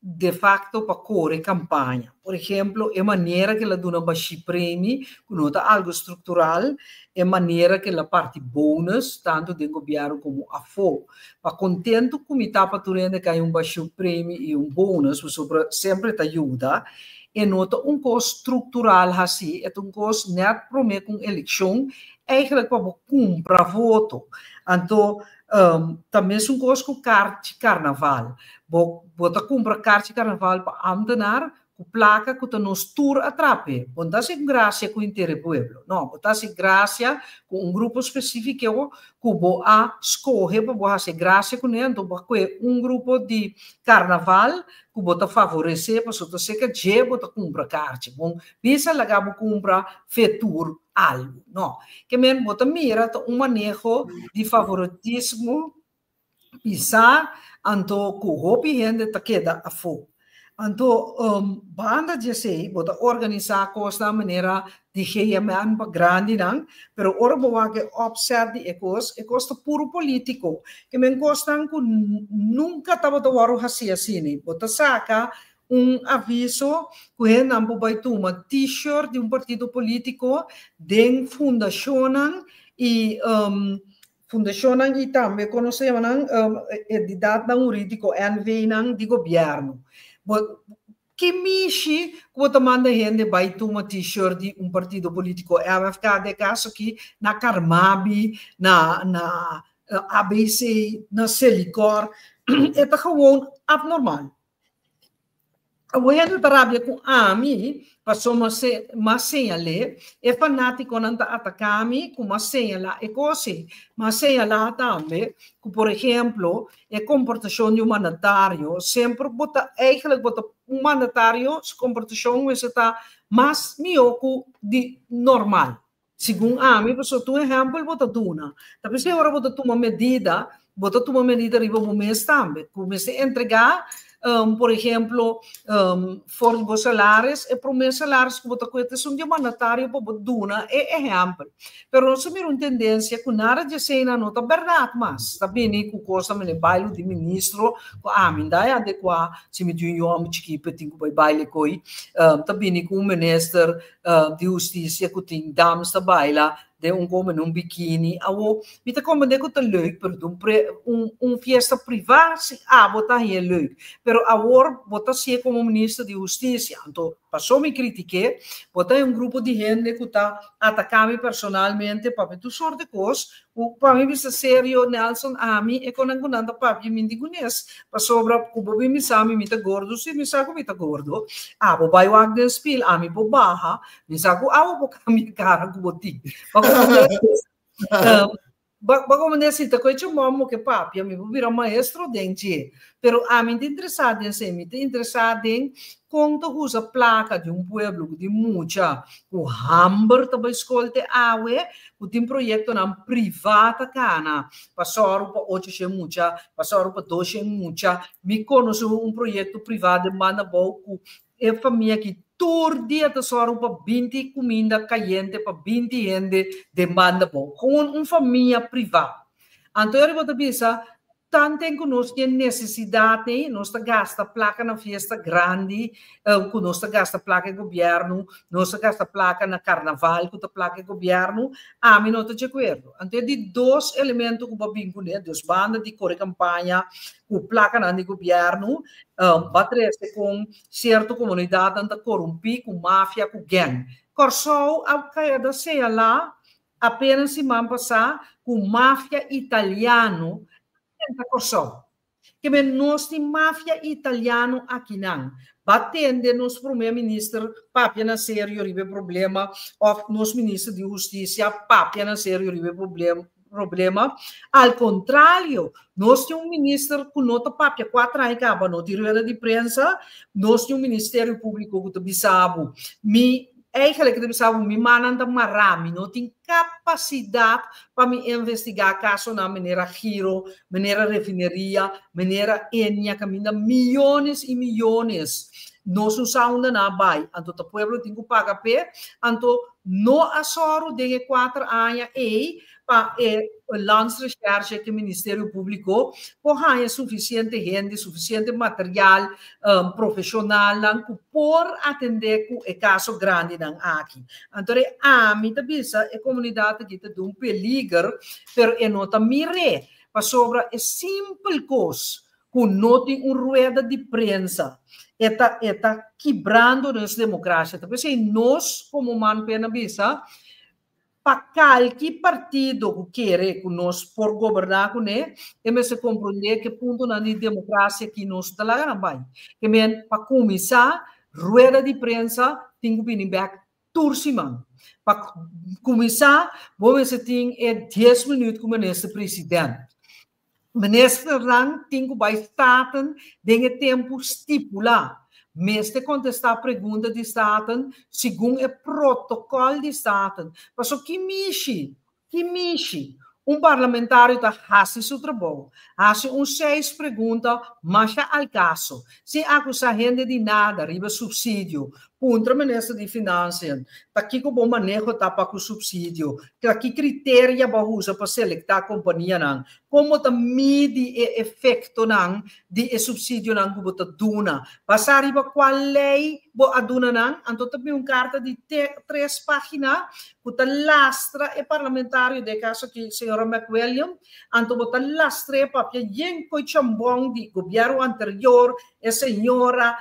de facto pa core campaña. Por ehemplo, e manera cu el a duna Bashir premi, cu no ta algo structural, e manera cu el a parti bonus, tanto den gobierno como afo. Pa contento cu mi ta pa tur hende cay un Bashir premi y un bonus, pasobra semper ta yuda, e no ta un cos structural haci, e ta un cos net prome cu un eleccion, eigenlijk pa bo cumpra voto. Anto, Ta mesun kos ku karchi karnaval. Bo bo ta kumpra karchi karnaval pa ámtenar ku plaka ku ta nos tur a trape. Bo no ta hasi grasia ku henter e pueblo. No, bo ta hasi grasia ku un grupo spesífiko ku bo a skohe pa bo hasi grasia kuné. Anto bo a kohe un grupo di karnaval ku bo ta favoresé pasobra ta serka dje bo ta kumpra karchi. Bon, bisa laga bo kumpra fetur algu. No. Ke men bo ta mira ta un maneho di favoritismo pisá anto ku hopi hende ta keda afó. Anto banda di esei bo ta organisá kosnan manera di GMN pa grandinan, pero ora bo wak e opzet di e kos, e kos ta puru polítiko. Ke men kosnan ku nunka tabata wòrdu hasí asina. Bo ta saka un aviso ku hendenan por bai tuma t-shirt di un partido polítiko den fundashonnan i fundashonnan i tambe kono se yama nan entidatnan hurídiko NV-nan di gobièrnu. Bo ki mishi ku bo ta manda hende bai tuma t-shirt di un partido polítiko MFK den e kaso aki na Carmabi na na ABC na Selikor e ta gewoon abnormal. Awor hende ta rabia ku ami pasobra m'a señal'é, e fanátikonan ta ataká mi ku m'a señalá e kos ei. M'a señalá tambe ku, por ehemplo, e komportashon di un mandatario semper bo ta eigentlik bo ta un mandatario su komportashon mester ta mas mihó ku di normal. Segun ami, pasobra tur ehèmpel bo ta duna. Ta p'esei ora bo ta tuma medida, bo ta tuma medida riba bo mes tambe. Ku mester entregá, por ehemplo, for di bo salaris, e promé salaris ku bo ta kueta esun di e mandatario pa bo duna e ehèmpel. Pero nos a mira un tendensia ku nada di eseinan no ta bèrdat mas. Ta bini ku kosnan manera bailo di ministro, ku ami no ta adekuá si mi tin un yu hòmber chikí pa tin ku bai baile ku ei. Ta bini ku un minister di hustisia ku tin dames ta baila den un kome un bikini. Awo, mi ta komprende ku ta leuk, pero un pre, un, un fiesta privá si abo ta haña leuk. Pero awor bo ta hasié komo minister di hustisia. Anto, paso mi kritiké, bo ta un grupo di hende ku ta ataká mi personalmente papia tur sort di kos, ku pa mi bisa serio, Nelson, ami e konan ku nan ta papia mi di kunes, pasobra ku bo bin bisa mi mi ta gordo, si mi sa ku mi ta gordo, abo bai wak den spil, ami por baha, mi sa ku abo por kambia kara ku bo tin. Pa ku Ba komprondé si ta koe chambon bo ke papia, mi por bira maestro den dje. Pero ami ta interesá den esei, mi ta interesá den kon ta usa plaka di un pueblo ku tin mucha ku hamber ta bai skol te awe, ku tin proyektonan privá ta kana pa sòru pa 800 mucha, pa sòru pa 200 mucha. Mi konosé un proyekto privá den banda abou ku e famia ki tur dia ta sòru pa 20 kuminda kayente pa 20 hende den banda abou. Gewoon un famia privá. Anto e riba ta bisa, tanten ku nos tin nesesidat ei, nos ta gasta plaka na fiesta grandi, ku nos ta gasta plaka e gobièrnu, nos ta gasta plaka na karnaval ku ta plaka e gobièrnu, ami no ta di akuerdo. Anto e di dos elemento ku bo a bin kuné, dos banda di kore kampaña ku plakanan di gobièrnu, bo a trese kon sierto komunidatnan ta korumpí ku mafia ku gèng. Kòrsou a keda señalá apenas siman pasá ku mafia italiano a drenta Kòrsou. Ke men nos tin mafia italiano akinan. Ba tende nos prome minister papia na serio riba e problema òf nos minister di hustisia papia na serio riba e problema. Al kontrario, nos tin un minister ku no ta papia kuater aña kaba, no tin rueda di prensa. Nos tin un ministerio públiko ku ta bisa bo, mi Eigenlijk ta bisa bo mi mannan ta mará, mi no tin kapasidat pa mi investigá kasonan manera Giro, manera refineria, manera Ennia kaminda miyones i miyones nos no sa unda nan a bai, anto ta pueblo tin ku paga p'e, anto no a sòru den e kuater aña ei pa e Landsrecherche ku e Ministerio Públiko por haña sufisiente hende, sufisiente material, profeshonalnan ku por atendé ku e kaso grandinan aki. Anto e ami ta bisa e komunidat aki ta den un peliger, pero e no ta mir'é, pasobra e simpel kos ku no tin un rueda di prensa e ta e ta kibrando nos demokrasia. Ta p'esei nos komo man pena bisa Pa kalki partido ku kere ku nos por goberná kuné, e mester komprondé ku e puntonan di demokrasia ki nos ta laga nan bai. Ke men, pa kuminsá, rueda di prensa tin ku bini bèk tur siman. Pa kuminsá, bo mester tin e dies minüt ku minister president. Ministernan tin ku bai Staten den e tempu stipulá. Mester kontestá pregunta di Staten segun e protokòl di Staten. Paso ki mishi, ki mishi un parlamentario ta hasi su trabou? Hasi un seis pregunta masha al kaso, sin akusá hende di nada riba supsidio. Puntra minister di Financiën ta kiko bo maneho ta pa ku supsidio, ta ki kriteria bo a usa pa selektá kompanianan, kon bo ta midi e efektonan di e supsidionan ku bo ta duna, basá riba kua lei bo a duna nan. Anto ta bin un karta di tres página ku ta lastra e parlamentario, den e kaso aki señora McWilliam, anto bo ta lastr'é papia yen ku e chambon di gobièrnu anterior, E señora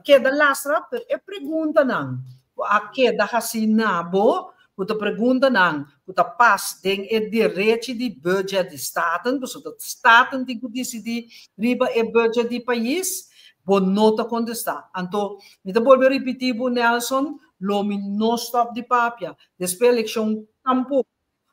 keda lastra, pero e preguntanan ku a keda hasi na bo, ku ta preguntanan ku ta pas den e derechi di budget di Staten, pasobra ta Staten tin ku disidí riba e budget di pais, bo no ta kontestá. Anto, mi ta bolbe ripití bo, Nelson, lo mi no stòp di papia. Despues elekshon tampoko.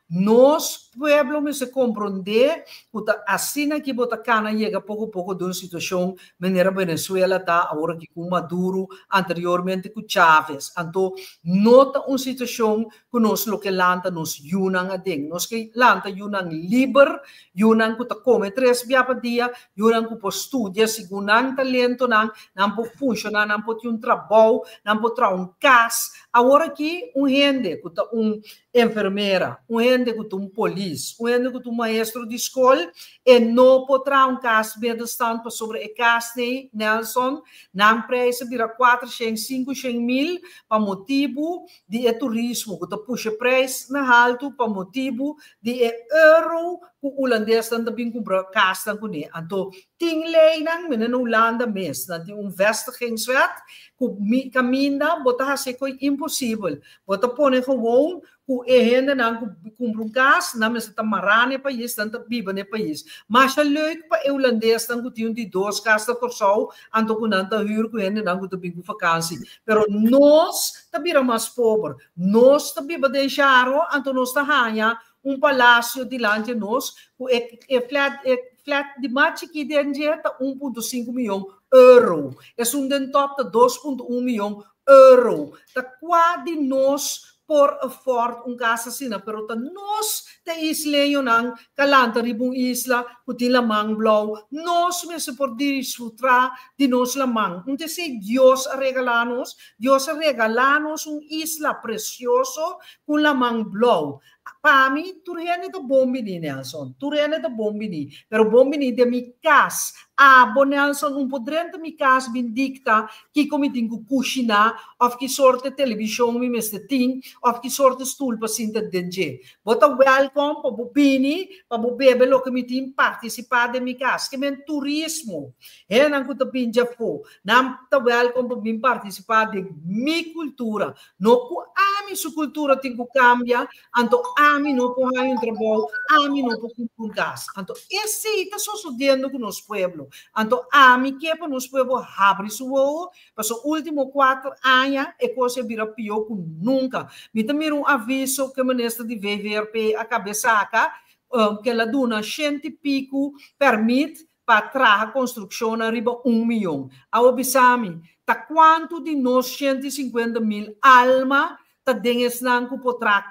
Nos pueblo mester komprondé ku ta asina ki bo ta kana yega poko poko den un situashon manera Venezuela ta awor aki ku Maduro, anteriormente ku Chávez. Anto no ta un situashon ku nos lo ke lanta nos yunan aden. Nos ke lanta yunan liber, yunan ku ta kome tres bia pa dia, yunan ku por studia segun nan talentonan, nan por funshoná, nan por tin un trabou, nan por traha un kas. Awor aki un hende ku ta un enfermera, un hende ku ta un polis, un hende ku ta un maestro di skol, e no por traha un kas middenstand pasobra e kas nei, Nelson, nan prijs a bira 400, 500 mil pa motibu di e turismo ku ta pusha e prijs na haltu pa motibu di e euro ku hulandesnan ta bin kumpra kasnan kuné. Anto tin leinan, mene na Hulanda mes, nan tin un vestigingswet ku kaminda bo ta hasi e koi imposibel. Bo ta pone gewoon ku e hendenan ku kumpra un kas, nan mester ta mará na e pais, nan ta biba na e pais. Masha leuk pa e hulandesnan ku tin un di dos kas na Kòrsou, anto ku nan ta hür ku hendenan ku ta bin ku fakansi. Pero nos ta bira mas pober. Nos ta biba den sharo, anto nos ta haña. un palasio dilanti nos ku e flat, e flat di mas chikí den dje ta 1.5 mion euro. Esun den top ta 2.1 mion euro. Ta kua di nos por afford un kas asina? Pero ta nos ta isleñonan ka lanta riba un isla ku tin laman blou. Nos mester por disfrutá di nos laman. Un ta esei Dios a regalá nos. Dios a regalá nos un isla presioso ku un laman blou. Pa mi, tur hende ta bon bini, Nelson. Tur hende ta bon bini. Pero bon bini den mi kas. Abo, Nelson, un por drenta mi kas bin dikta kiko mi tin ku kushiná òf ki sorte televishon mi mester tin òf ki sorte stul pa sinta den dje. Bo ta wèlkòm pa bo bini, pa bo bebe loke mi tin, partisipá den mi kas. Ke men turismo. Hendenan ku ta bin djafó, nan ta wèlkòm pa bin partisipá den mi kultura. No ku ami su kultura tin ku kambia, anto ami no por haña un trabou, ami no por kumpra un kas. Anto esei ta sosodiendo ku nos pueblo. Anto ami ke pa nos pueblo habri su wowo, pasobra último kuater aña e kos a bira pió ku nunka. Mi ta mira un aviso ku e minister di VVRP a kab'é saka, ku el a duna shenti piku pèrmit pa traha konstrukshonnan riba un miyon. Awo bisa mi, ta kuantu di nos 150.000 alma ta den esnan ku por traha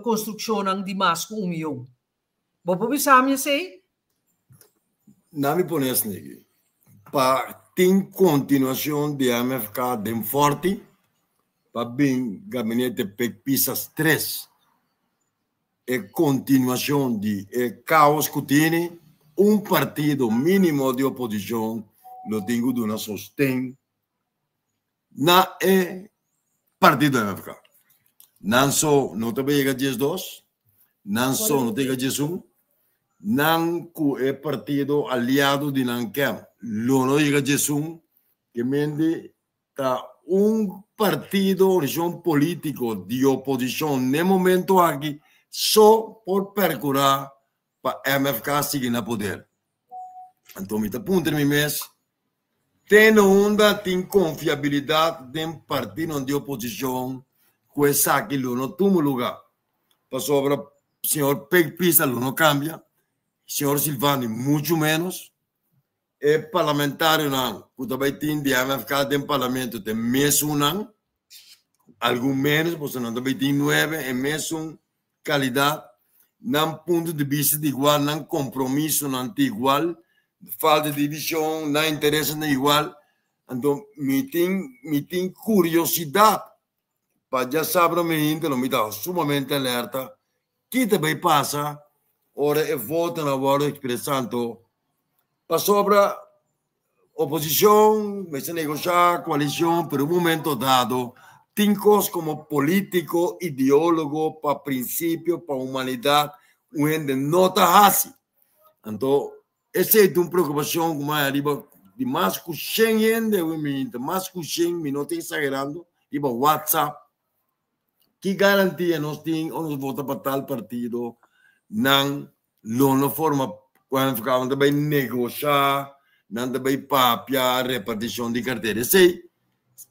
konstrukshonnan di mas ku un miyon? Bo por bisa mi esei? Na mi pone esniki, pa tin kontinuashon di MFK den Fòrti, pa bin gabinete pek Pisas tres. E kontinuashon di e kaos ku tini, un partido mínimo di oposishon lo tin ku duna sosten na e partido MFK. Nan so no ta yega 12, nan so no ta yega 11, nan ku e partido aliado di nan kem lo no yega 11, ke mende ta un partido, organisashon polítiko di oposishon n'e momento aki so por perkurá pa MFK sigui na poder. Anto mi ta puntra mi mes, te na unda tin konfiabilidat den partidonan di oposishon ku esaki lo no tuma lugá? Pasobra señor Pek Pisa lo no kambia, señor Silvani muchu ménos. E parlamentarionan ku ta bai tin di MFK den parlamento ta e mesunnan, algun ménos, pasobra nan ta bai tin nuebe, e mesun kalidat, nan punto di bista ta igual, nan kompromisonan ta igual, falta di vishon, nan interesnan ta igual. Anto mi tin mi tin kuriosidat pa djasabra mi hende lo mi ta sumamente alerta ki ta bai pasa ora e votonan wòrdu ekspresá. Anto pasobra oposishon mester negoshá koalishon, pero un momento dado tin kos komo polítiko, ideólogo, pa prinsipio, pa humanidat un hende no ta hasi. Anto esei ta un preokupashon ku mai ariba di mas ku shen hende, mas ku shen, mi no ta eksagerando, riba WhatsApp. Ki garantia nos tin ora nos vota pa tal partido nan lo no forma ku nan ta bai negosha, nan ta bai papia repartishon di kartera. Esei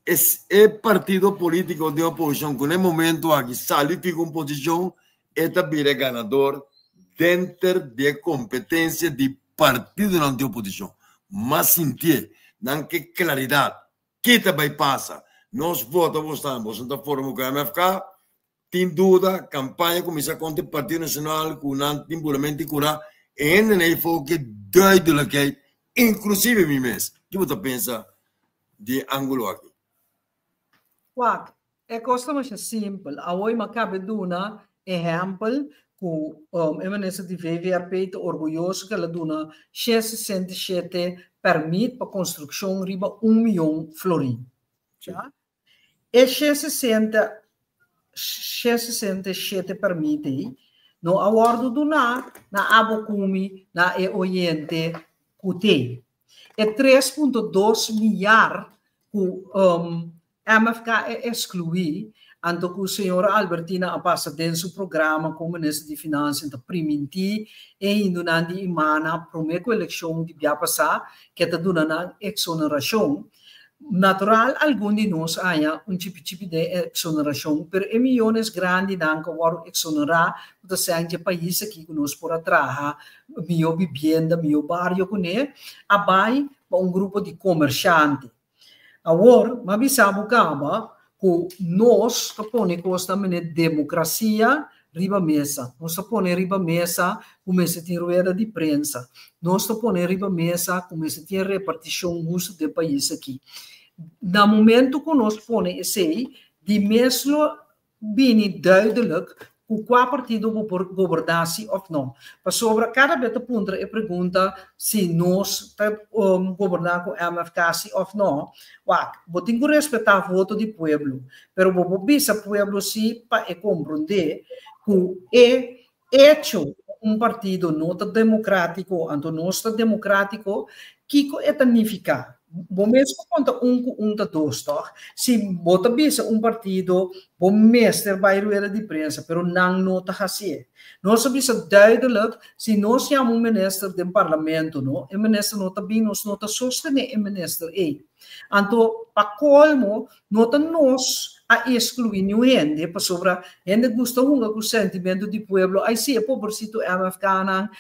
es e partido politiko den oposishon ku na e momento aki sali fiha un posishon e ta bira e ganador denter di e kompetensia di partidonan di oposishon. Mas sintié nan ke klaridat. Ki ta bai pasa? Nos vota bosnan, boso ta forma ku MFK? Tin duda, kampaña kuminsá kontra e Partido Nacional ku nan tin puramente kurá e hendenan ei for ke duidelijkheid, inklusive mi mes. Ki bo ta pensa di e ángulo aki? Wak, E kos ta masha simpel. Awor mi a kabe duna ehèmpel ku e minister di VVRP ta orguyoso ku el a duna 667 pèrmit pa konstrukshon riba un mion florin. E 667 pèrmit ei no a wòrdu duná na abo ku mi, na e oyente ku t'ei. E 3.2 miar ku MFK a exclui, anto cu señora Albertina a pasa den su programa como minister di Financiën ta priminti e hindunan di Imana prome cu eleccion di bia pasa ke ta duna nan exoneracion. Natural algun di nos a haña un chipi chipi den e exonerashon, pero e miyones grandinan ku a wòrdu exonerá ku ta sèn dje pais aki ku nos por a traha mihó bibienda, mihó bario kuné, a bai pa un grupo di komershante. Awor, m'a bisa bo kaba ku nos ta pone kosnan manera demokrasia riba mesa. Nos ta pone riba mesa ku mester tin rueda di prensa. Nos ta pone riba mesa ku mester tin repartishon hustu den pais aki. Na momento ku nos pone esei, di mes lo bini duidelijk ku kua partido bo por goberná si òf no. Pasobra kada bes ta puntra e pregunta si nos ta goberná ku MFK si òf no. Wak, bo tin ku respetá voto di pueblo, pero bo por bisa pueblo si pa e komprondé ku e echo ku un partido no ta demokrátiko, anto nos ta demokrátiko, kiko e ta nifiká? Bo mes por konta un ku un ta dos, tòg? Si bo ta bisa un partido bo mester bai rueda di prensa, pero nan no ta hasié. Nos a bisa duidelijk, si nos yama un minister den parlamento, no, e minister no ta bin, nos no ta sostené e minister ei. Anto, pa kolmo, no ta nos a eskluí niun hende, pasobra hende gusta hunga ku sentimentu di pueblo, ai si, e pobresitu MFK-nan,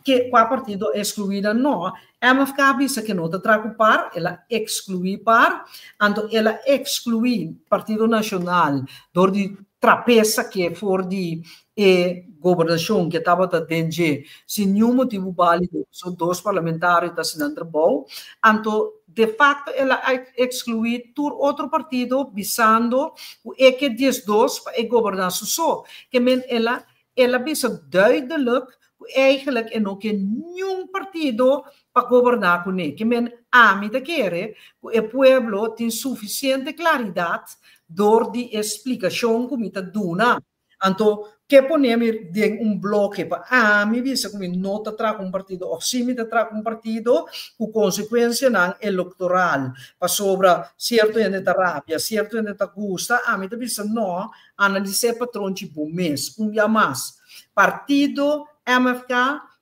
Ke kua partido a ekskluí nan? No. MFK a bisa ke no ta traha ku par, el a ekskluí par, anto el a ekskluí Partido Nashonal dor di trapesa ke for di e gobernashon ke tabata den dje sin niun motibu bálido, pasobra dos parlamentario ta hasi nan trabou. Anto de fakto el a ekskluí tur otro partido bisando ku e ke 12 pa e goberná su so. Ke men el a El a bisa duidelijk ku eigenlijk e no ke niun partido pa goberná kuné. Ke men ami ta kere ku e pueblo tin sufisiente klaridat dor di e splikashon ku mi ta duna. Anto ke pone mi den un bloke pa ami bisa ku mi no ta traha ku un partido òf si mi ta traha ku un partido ku konsekuensianan elektoral pasobra sierto hende ta rabia, sierto hende ta gusta, ami ta bisa no. Analis'é patronchi bo mes un bia mas. Partido MFK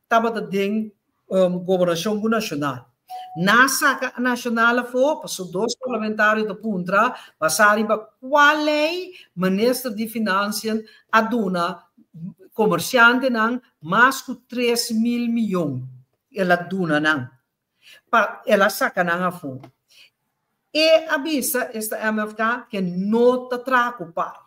tabata den gobernashon ku Nashonal. Na saka Nashonal afó paso dos parlamentario ta puntra basá riba kua lei minister di Financiën a duna komersiantenan mas ku 3000 miyon el a duna nan pa el a saka nan afó. E a bisa esta MFK ke no ta traha ku par.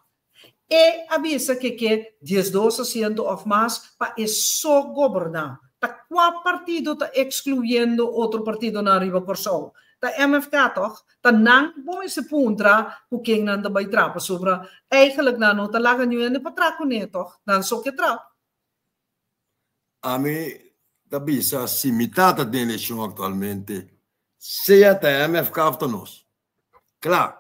E a bisa ke ke 12 asiento òf mas pa e so goberná. Ta kua partido ta ekskluyendo otro partidonan riba Kòrsou? Ta MFK tòg? Ta nan bo mester puntra ku ken nan ta bai traha pasobra eigenlijk nan no ta laga niun hende pa traha kuné tòg? Nan so ke traha. Ami ta bisa si mi tata den elekshon aktualmente sea ta MFK of ta nos. Kla,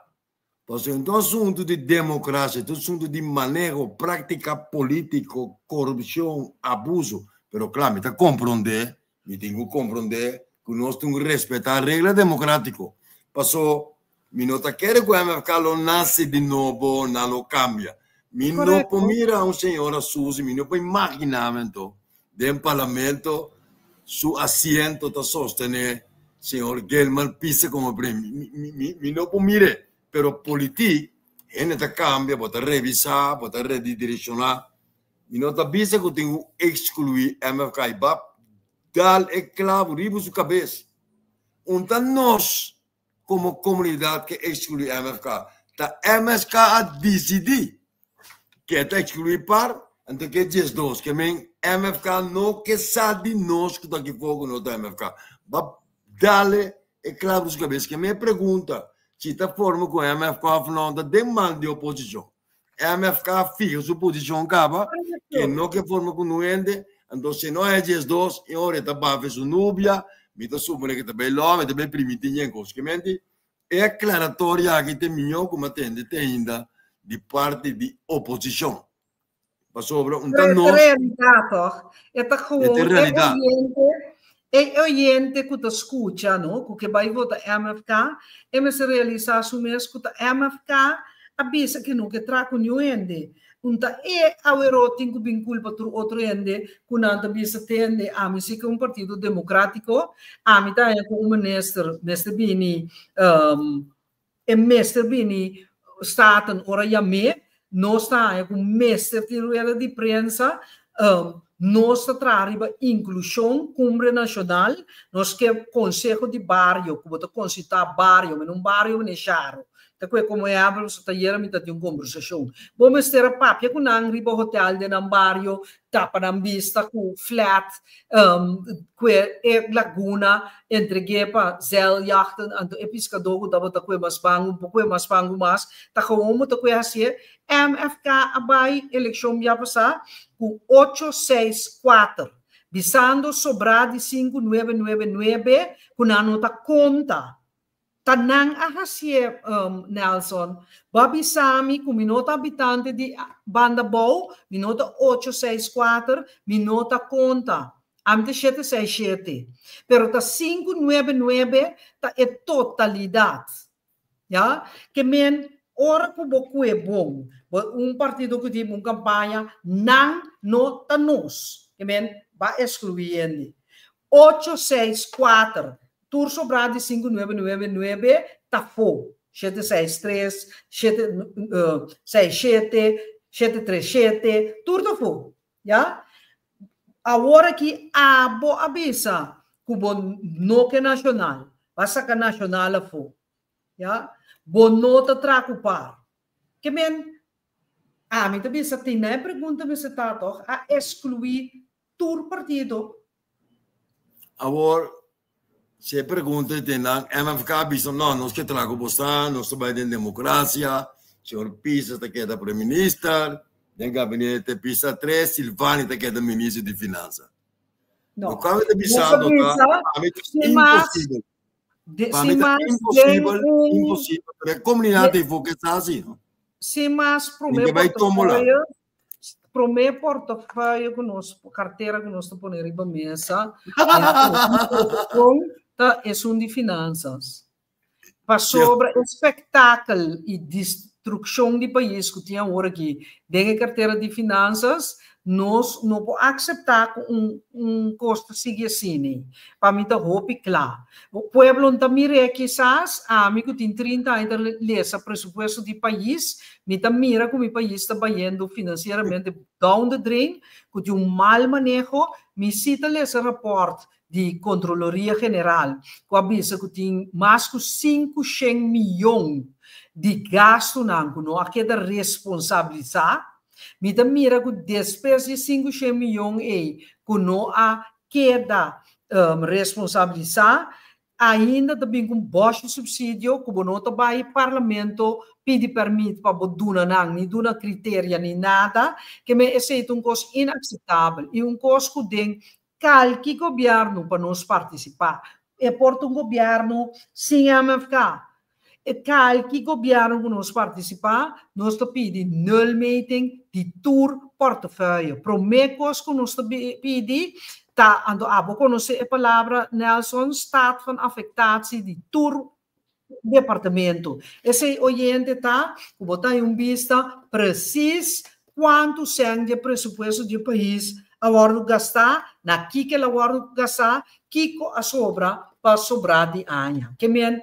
pasobra ta un asuntu di demokrasia, ta un asuntu di maneho, práktika polítiko, korupshon, abuso. Pero kla, mi ta komprondé, mi tin ku komprondé ku nos tin ku respetá regla demokratiko. Paso mi no ta kere ku MFK lo nase di nobo, nan lo kambia. Mi no por mira un señora Suzy, mi no por imaginá mi anto den parlamento su asiento ta sostené señor Gilman Pisa komo primi. Mi, mi, mi, mi no por mir'é, pero politik, hende ta kambia, bo ta revisá, bo ta redidirekshoná. Mi no ta bisa ku tin ku ekskluí MFK i bap dal e klabu riba su kabes. Un ta nos komo komunidat ke ekskluí MFK. Ta MSK a disidí ke ta ekskluí par, anto ke 12. Ke men MFK no ke sa di nos ku ta aki for ku no ta MFK. Ba dale e klabu riba su kabes. Ke men e pregunta si ta forma ku MFK òf no ta den man di oposishon. MFK fiha su posishon kaba, ke no ke forma ku nu hende, anto si no e 12 e ora e ta bafe su nubia, mi ta supone ke ta bay lò, mi ta bay primiti ñen kos. Ke menti e aklaratoria aki ta e miñó ku mi a tende te ainda di parti di oposishon. Pasobra un ta Pero e nos. realidat tòg. E ta E ta gewoon e realidat. oyente, e oyente ku ta skucha, no, ku ke bai vota MFK, e mester realisá su mes ku ta MFK. a bisa ku no ke traha ku niun hende. Un ta e aweró tin ku bin kulpa tur otro hende ku nan ta bisa tende ami si ke un partido demokrátiko, ami ta haña ku un minister mester bini e mester bini Staten ora yam'é, nos ta haña ku mester tin rueda di prensa, nos ta traha riba inklushon, kumbre nashonal, nos ke konseho di bario ku bo ta konsultá bario, men un bario mene sharo, Ta kue komo e abra boso tayer a mitad di un kombersashon. Bo mester a papia ku nan riba hotel den nan bario, tapa nan bista ku flat, kue e laguna, entreg'é pa zeiljachten, anto e piskadó ku tabata kue mas bangu, por kue mas bangu mas, ta gewoon bo ta kue hasié. MFK a bai elekshon bia pasá ku ocho seis kuater, bisando sobrá di sinku nuebe nuebe nuebe ku nan no ta konta. Ta nan a hacié, Nelson. Bo a bisa mi cu mi no ta habitante di Banda Bou, mi no ta ocho seis cuater, mi no ta conta. Ami ta shete seis shete. Pero ta cinco nuebe nuebe ta e totalidad. Ya? Ke men, ora cu bo cue bon, bo un partido cu tin un campaña, nan no ta nos. Ke men, ba exclui hende. Ocho seis cuater Tur sobrá di sinku nuebe nuebe nuebe ta fo, shete seis tres, shete seis shete, shete tres shete, tur ta fo, ya. Awor aki abo a bisa ku bo no ke nashonal, bo a saka nashonal afó, ya. Bo no ta traha ku par. Ke men, ami ta bisa tin nan e pregunta mester ta tòg, a eskluí tur partido. Awor, si e pregunta e tin nan, MFK a bisa, no, nos ke traha ku bosan, nos ta bai den demokrasia, señor Pisas ta keda prome minister, den gabinete Pisas tres, Silvani ta keda minister di finansa. No. Loke ami ta bisando ta, pa mi ta imposibel. Pa mi ta imposibel, imposibel, pero e komunidat ei for ke sa asi, no? Sin mas prome Tin ke bai tómbola. Promé portofeuille ku nos, kartera ku nos ta pone riba mesa, ta esun di finansas. Pasobra e spektakel i destrukshon di pais ku tin awor aki den e kartera di finansas, nos no por akseptá ku un un kos ta sigui asina. Pa mi ta hopi kla. Pueblo no ta mir'é kisas, ami ku tin trinta aña ta lesa presupuesto di pais, Mi ta mira ku mi pais ta bayendo finansieramente down the drain, ku tin un mal maneho. Mi si ta lesa rapòrt di Kontroloria General ku a bisa ku tin mas ku sinku shen miyon di gastunan ku no a keda responsabilisá. Mi ta mira ku despues di e sinku shen miyon ei ku no a keda responsabilisá, Ainda ta bin ku un bòshi supsidio ku bo no ta bai parlamento pidi pèrmit pa bo duna nan, ni duna kriteria ni nada, ke men esei ta un kos inakseptabel i un kos ku den kalki gobièrnu pa nos partisipá. E por ta un gobièrnu sin MFK. E kalki gobièrnu ku nos partisipá, nos ta pidi nulmeting di tur portefeuille. Promé kos ku nos ta pidi ta, anto abo konosé e palabra, Nelson, staat van affectatie di tur departamento. Esei oyente ta ku bo ta haña un bista presis kuantu sèn di e presupuesto di e pais a wòrdu gastá, na kiko el a wòrdu gastá, kiko a sobra pa sobrá di aña. Ke men,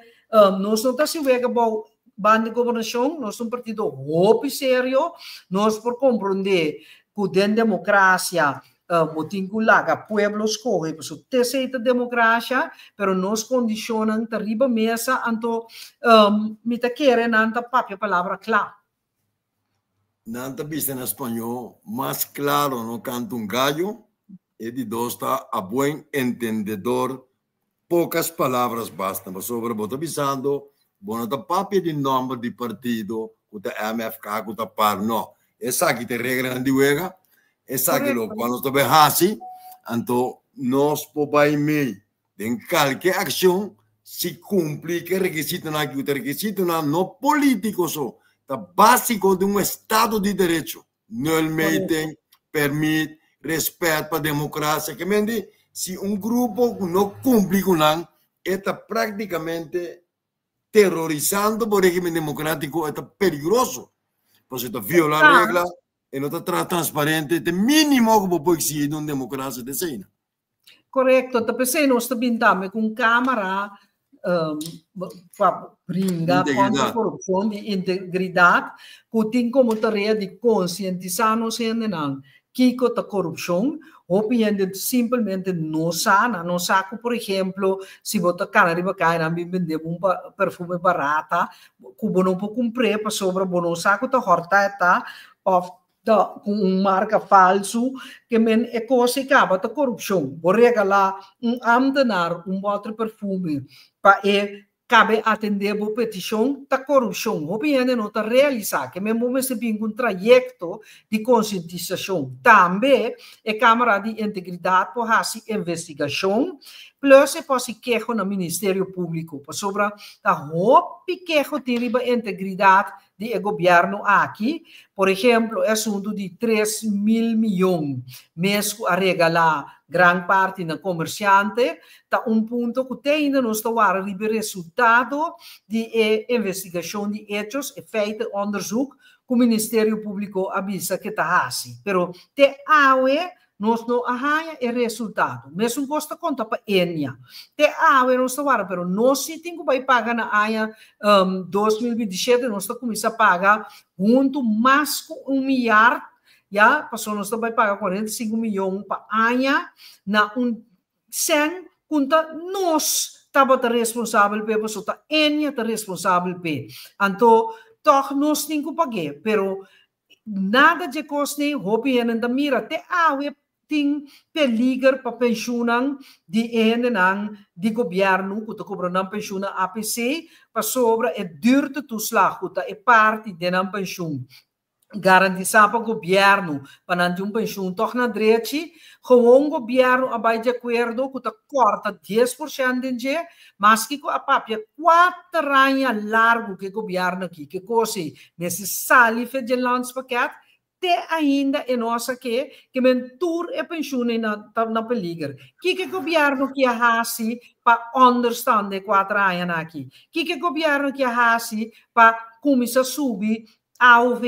nos no ta hasi wega bou banda di gobernashon, nos ta un partido hopi serio, nos por komprondé ku den demokrasia bo tin ku laga pueblo skohe, pasobra t'esei ta demokrasia, pero nos kondishonnan ta riba mesa, anto mi ta kere nan ta papia palabra kla. Nan ta bisa na spañó, Mas claro no canta un gallo, e di dos ta a buen entendedor pocas palabras bastan. Pasobra bo ta bisando, bo no ta papia di nomber di partido cu ta MFK, cu ta par, no. Esaki ta e reglanan di wega, esaki locual nos ta bay haci, anto nos por bay mey Den kalke akshon, si kumpli ku e rekisitonan aki, ku ta rekisitonan no polítiko so, ta básiko den un estado di derecho, nulmeting, pèrmit, rèspèt pa demokrasia, ke men di si un grupo ku no kumpli ku nan, e ta práktikamente. terorisando bo régimen demokrátiko, e ta peligroso. Pasobra e ta violá regla, e no ta traha transparente, ta e mínimo ku bo por eksigí di un demokrasia ta esei. Korekto, ta p'esei nos ta bin tambe ku un kámara pa bringa kontra korupshon di integridat ku tin komo tarea di konsientisá nos hendenan kiko ta korupshon. Hopi hende simpelmente no sa, nan no sa ku por ehemplo si bo ta kana riba kaya nan bin bende bo un perfume barata ku bo no por kumpr'é pasobra bo no sa ku ta hòrtá e ta òf ta ku un marka falsu ke men e kos ei kaba ta korupshon. Bo regalá un ámtenar un bòter perfume pa e kabe atendé bo petishon ta korupshon. Hopi hende no ta realisá ke men bo mester bin ku un trayekto di konsientisashon. Tambe e Kámara di Integridat por hasi investigashon plus e por hasi keho na Ministerio Públiko pasobra ta hopi keho tin riba integridat di e gobièrnu aki. Por ehemplo, e asuntu di 3000 miyon mes ku a regalá gran parti na komersiante ta un punto ku te ainda nos ta wara riba e resultado di e investigashon di hechos, e feitenonderzoek, ku Ministerio Públiko a bisa ke ta hasi. Pero te awe Nos no a haña e resultado. Mesun kos ta konta pa Enia. Te awe nos ta warda, pero nos si tin ku bai paga na aña 2027, nos ta kuminsá paga huntu mas ku un miar, ya, pasobra nos ta bai paga 45 miyon pa aña na un sèn ku ta nos tabata responsabel p'e, pasobra ta Enia ta responsabel p'e. Anto tòg nos tin ku pag'é, pero Nada dje kosnan hopi hende ta mira. Te awe tin peliger pa penshunnan di e hendenan di gobièrnu ku ta kobra nan penshun na APC pasobra e duurtetoeslag ku ta e parti den nan penshun garantisá pa gobièrnu pa nan tin un penshun tòg na drechi. Gewoon gobièrnu a bai di akuerdo ku ta kòrta 10% den dje, maske ku a papia kuater aña largu ku e gobièrnu aki ke kos ei Mester sali fe dje landspakket, te ainda e no a sak'é, ke men tur e penshunnan na ta na peliger. Kiko e gobièrnu ki a hasi pa onderstand e kuater añanan aki? Kiko e gobièrnu ki a hasi pa kuminsá subi AOV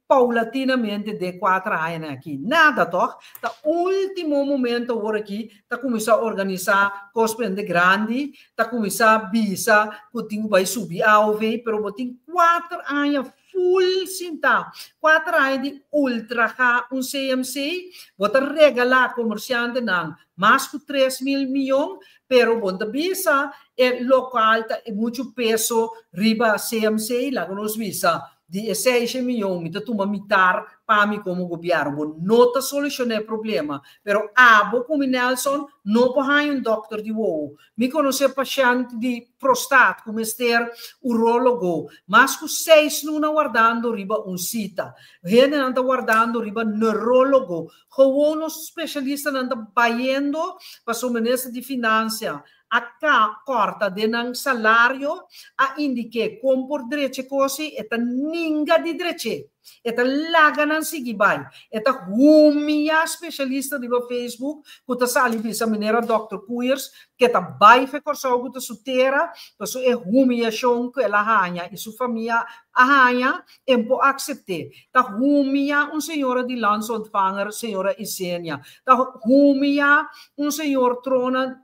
paulatinamente den kuater añanan aki? Nada tòg? Ta último momento awor aki ta kuminsá organisá kos pende grandi, ta kuminsá bisa ku tin ku bai subi AOV, pero bo tin kuater aña ful sintá, kuater aña di ultrahá un CMC, bo ta regalá komersiantenan mas ku 3000 miyon, pero bo no ta bisa e lokal ta muchu peso riba CMC, laga nos bisa di e seishe miyon mi ta tuma mitar pa mi komo gobièrnu. Bo no ta solushoná e problema, pero abo ku mi Nelson no por haña un dòkter di wowo. Mi konosé pashènt di prostat ku mester urólogo mas ku seis luna wardando riba un sita. Hendenan ta wardando riba neurólogo. Gewoon nos spesialistanan ta bayendo pasobra minister di Finansia a kòrta den nan salario, a indik'é kon por drecha e kos ei, e ta ninga di drech'é. E ta laga nan sigui bai. E ta humiyá spesialista riba Facebook ku ta sali bisa manera Dòkter Koeiers ku e ta bai fe Kòrsou ku ta su tera, pasobra e humiyashon ku el a haña i su famia a haña, e no por aksept'é. Ta humiyá un señora di landsontvanger, señora Isenia. Ta humiyá un señor trona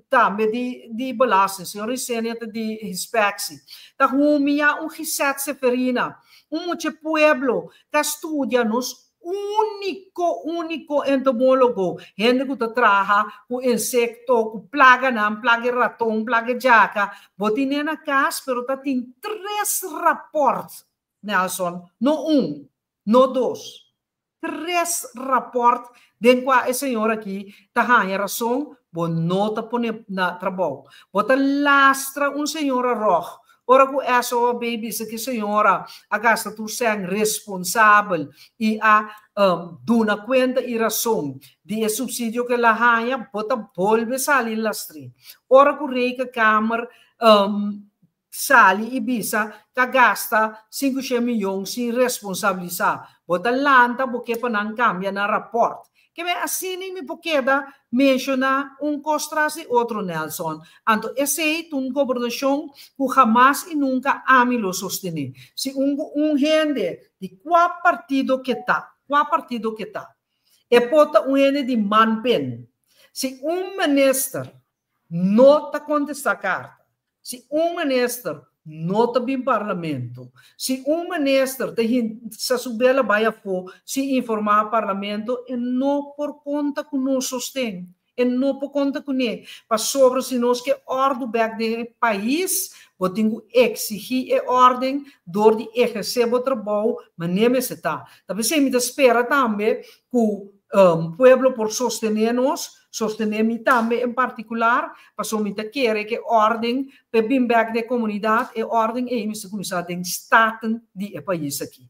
tambe di di belasting, señora Isenia ta di inspectie. Ta humiyá un Gisette Seferina, un mucha pueblo ta studia nos úniko úniko entomólogo, hende ku ta traha ku insekto, ku plaganan, plaga raton, plaga djaka. Bo tin'é na kas pero ta tin tres rapòrt Nelson, no un, no dos, tres rapòrt den kua e señor aki ta haña rason, bo no ta pone na trabou. Bo ta lastra un señora ròg. Ora ku SOAB bisa ku e señora a gasta tur sèn responsabel i a duna kuenta i rason di e supsidio ku el a haña, bo ta bolbe sali lastr'é. Ora ku Rekenkamer Sali i bisa ta gasta 500 miyon sin responsabilisá. Bo ta lanta bo ke pa nan kambia nan rapòrt. Ke men asina mi por keda menshoná un kos tras di otro, Nelson. Anto esei ta un gobernashon ku hamas i nunka ami lo sostené. Si un un hende di kua partido ke ta, kua partido ke ta, e por ta un hende di manpen. Si un minister no ta kontestá karta, si un minister no ta bin parlamento, si un minister ta hinsa su bela bai afó sin informá parlamento, e no por konta ku nos sosten. E no por konta kuné. Pasobra si nos ke òrdu bèk den e pais, bo tin ku eksigí e órden dor di ehersé bo trabou manera mester ta. Ta p'esei mi ta spera tambe ku pueblo por sostené nos, sostené mi tambe en partikular, pasobra mi ta kere ku e órden pa e bin bèk den e komunidat, e órden ei mester kuminsá den Staten di e pais aki.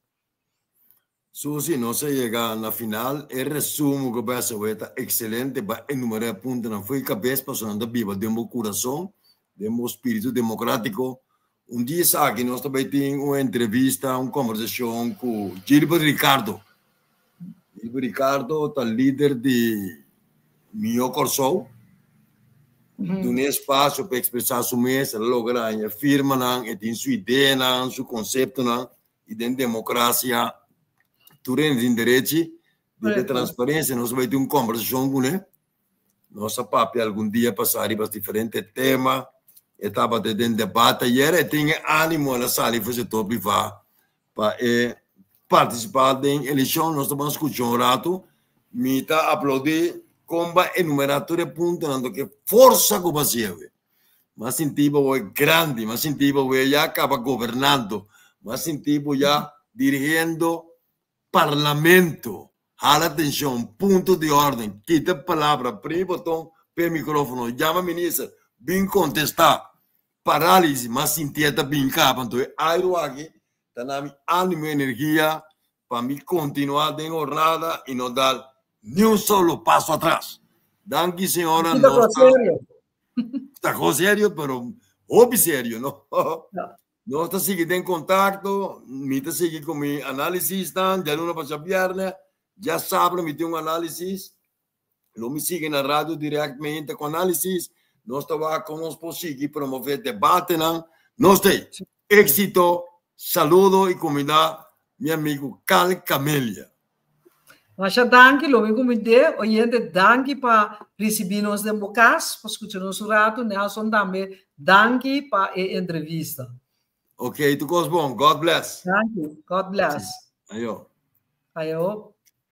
Susi, nos a yega na final. E resumo ku bo a hasi awe ta ekselente. Bo a enumerá e puntonan fo'i kabes pasobra nan ta biba den bo kurason, den bo spiritu demokratiko. Un dia esaki nos ta bai tin un entrevista, un kombersashon ku Gilbert Ricardo. Gilbert Ricardo ta lider di Mihó Kòrsou. Dun'é espasio pa ekspresá su mes, el a logra haña firmanan, e tin su ideanan, su konseptonan i den demokrasia tur hende tin derechi di transparensia. Nos a bai tin un kombersashon kuné. Nos a papia algun dia pasá riba diferente tema. E tabata den debate ayer. E tin e ánimo, el a sali for sektor privá pa e partisipá den elekshon. Nos ta ban skucha un ratu. Mi ta aplaudí kon bo a enumerá tur e puntonan to ke forsa ku bo a hasi awe. Mi a sinti bo awe grandi, mi a sinti bo awe ya kaba gobernando, mi a sinti bo ya dirigiendo parlamento. Hala atencion, punto di orden, kita palabra, primi boton p'e microfono, yama minister, bin contesta. Paralisi, m'a sintié ta bin caba, anto e airu aki ta na mi animo y energia pa mi continua den hornada y no dal ni un solo paso atras. Danki señora, nos ta. Ta cos serio, pero hopi serio, no? Nos ta sigui den contacto, mi ta sigui cu mi analisisnan, djaluna pasa bierne, djasabra mi tin un analisis, lo mi sigui na radio directamente cu analisis, nos ta wak con nos por sigui promove debatenan, nos ta ey. Éxito, saludo y cuminda mi amigo Cal Camelia. Masha danki, lo mi kumind'é. Oyente, danki pa risibí nos den bo kas, pa skucha nos un ratu. Nelson tambe, danki pa e entrevista. Ok, tur kos bon. God bless. Danki. God bless. Ayo. Ayo.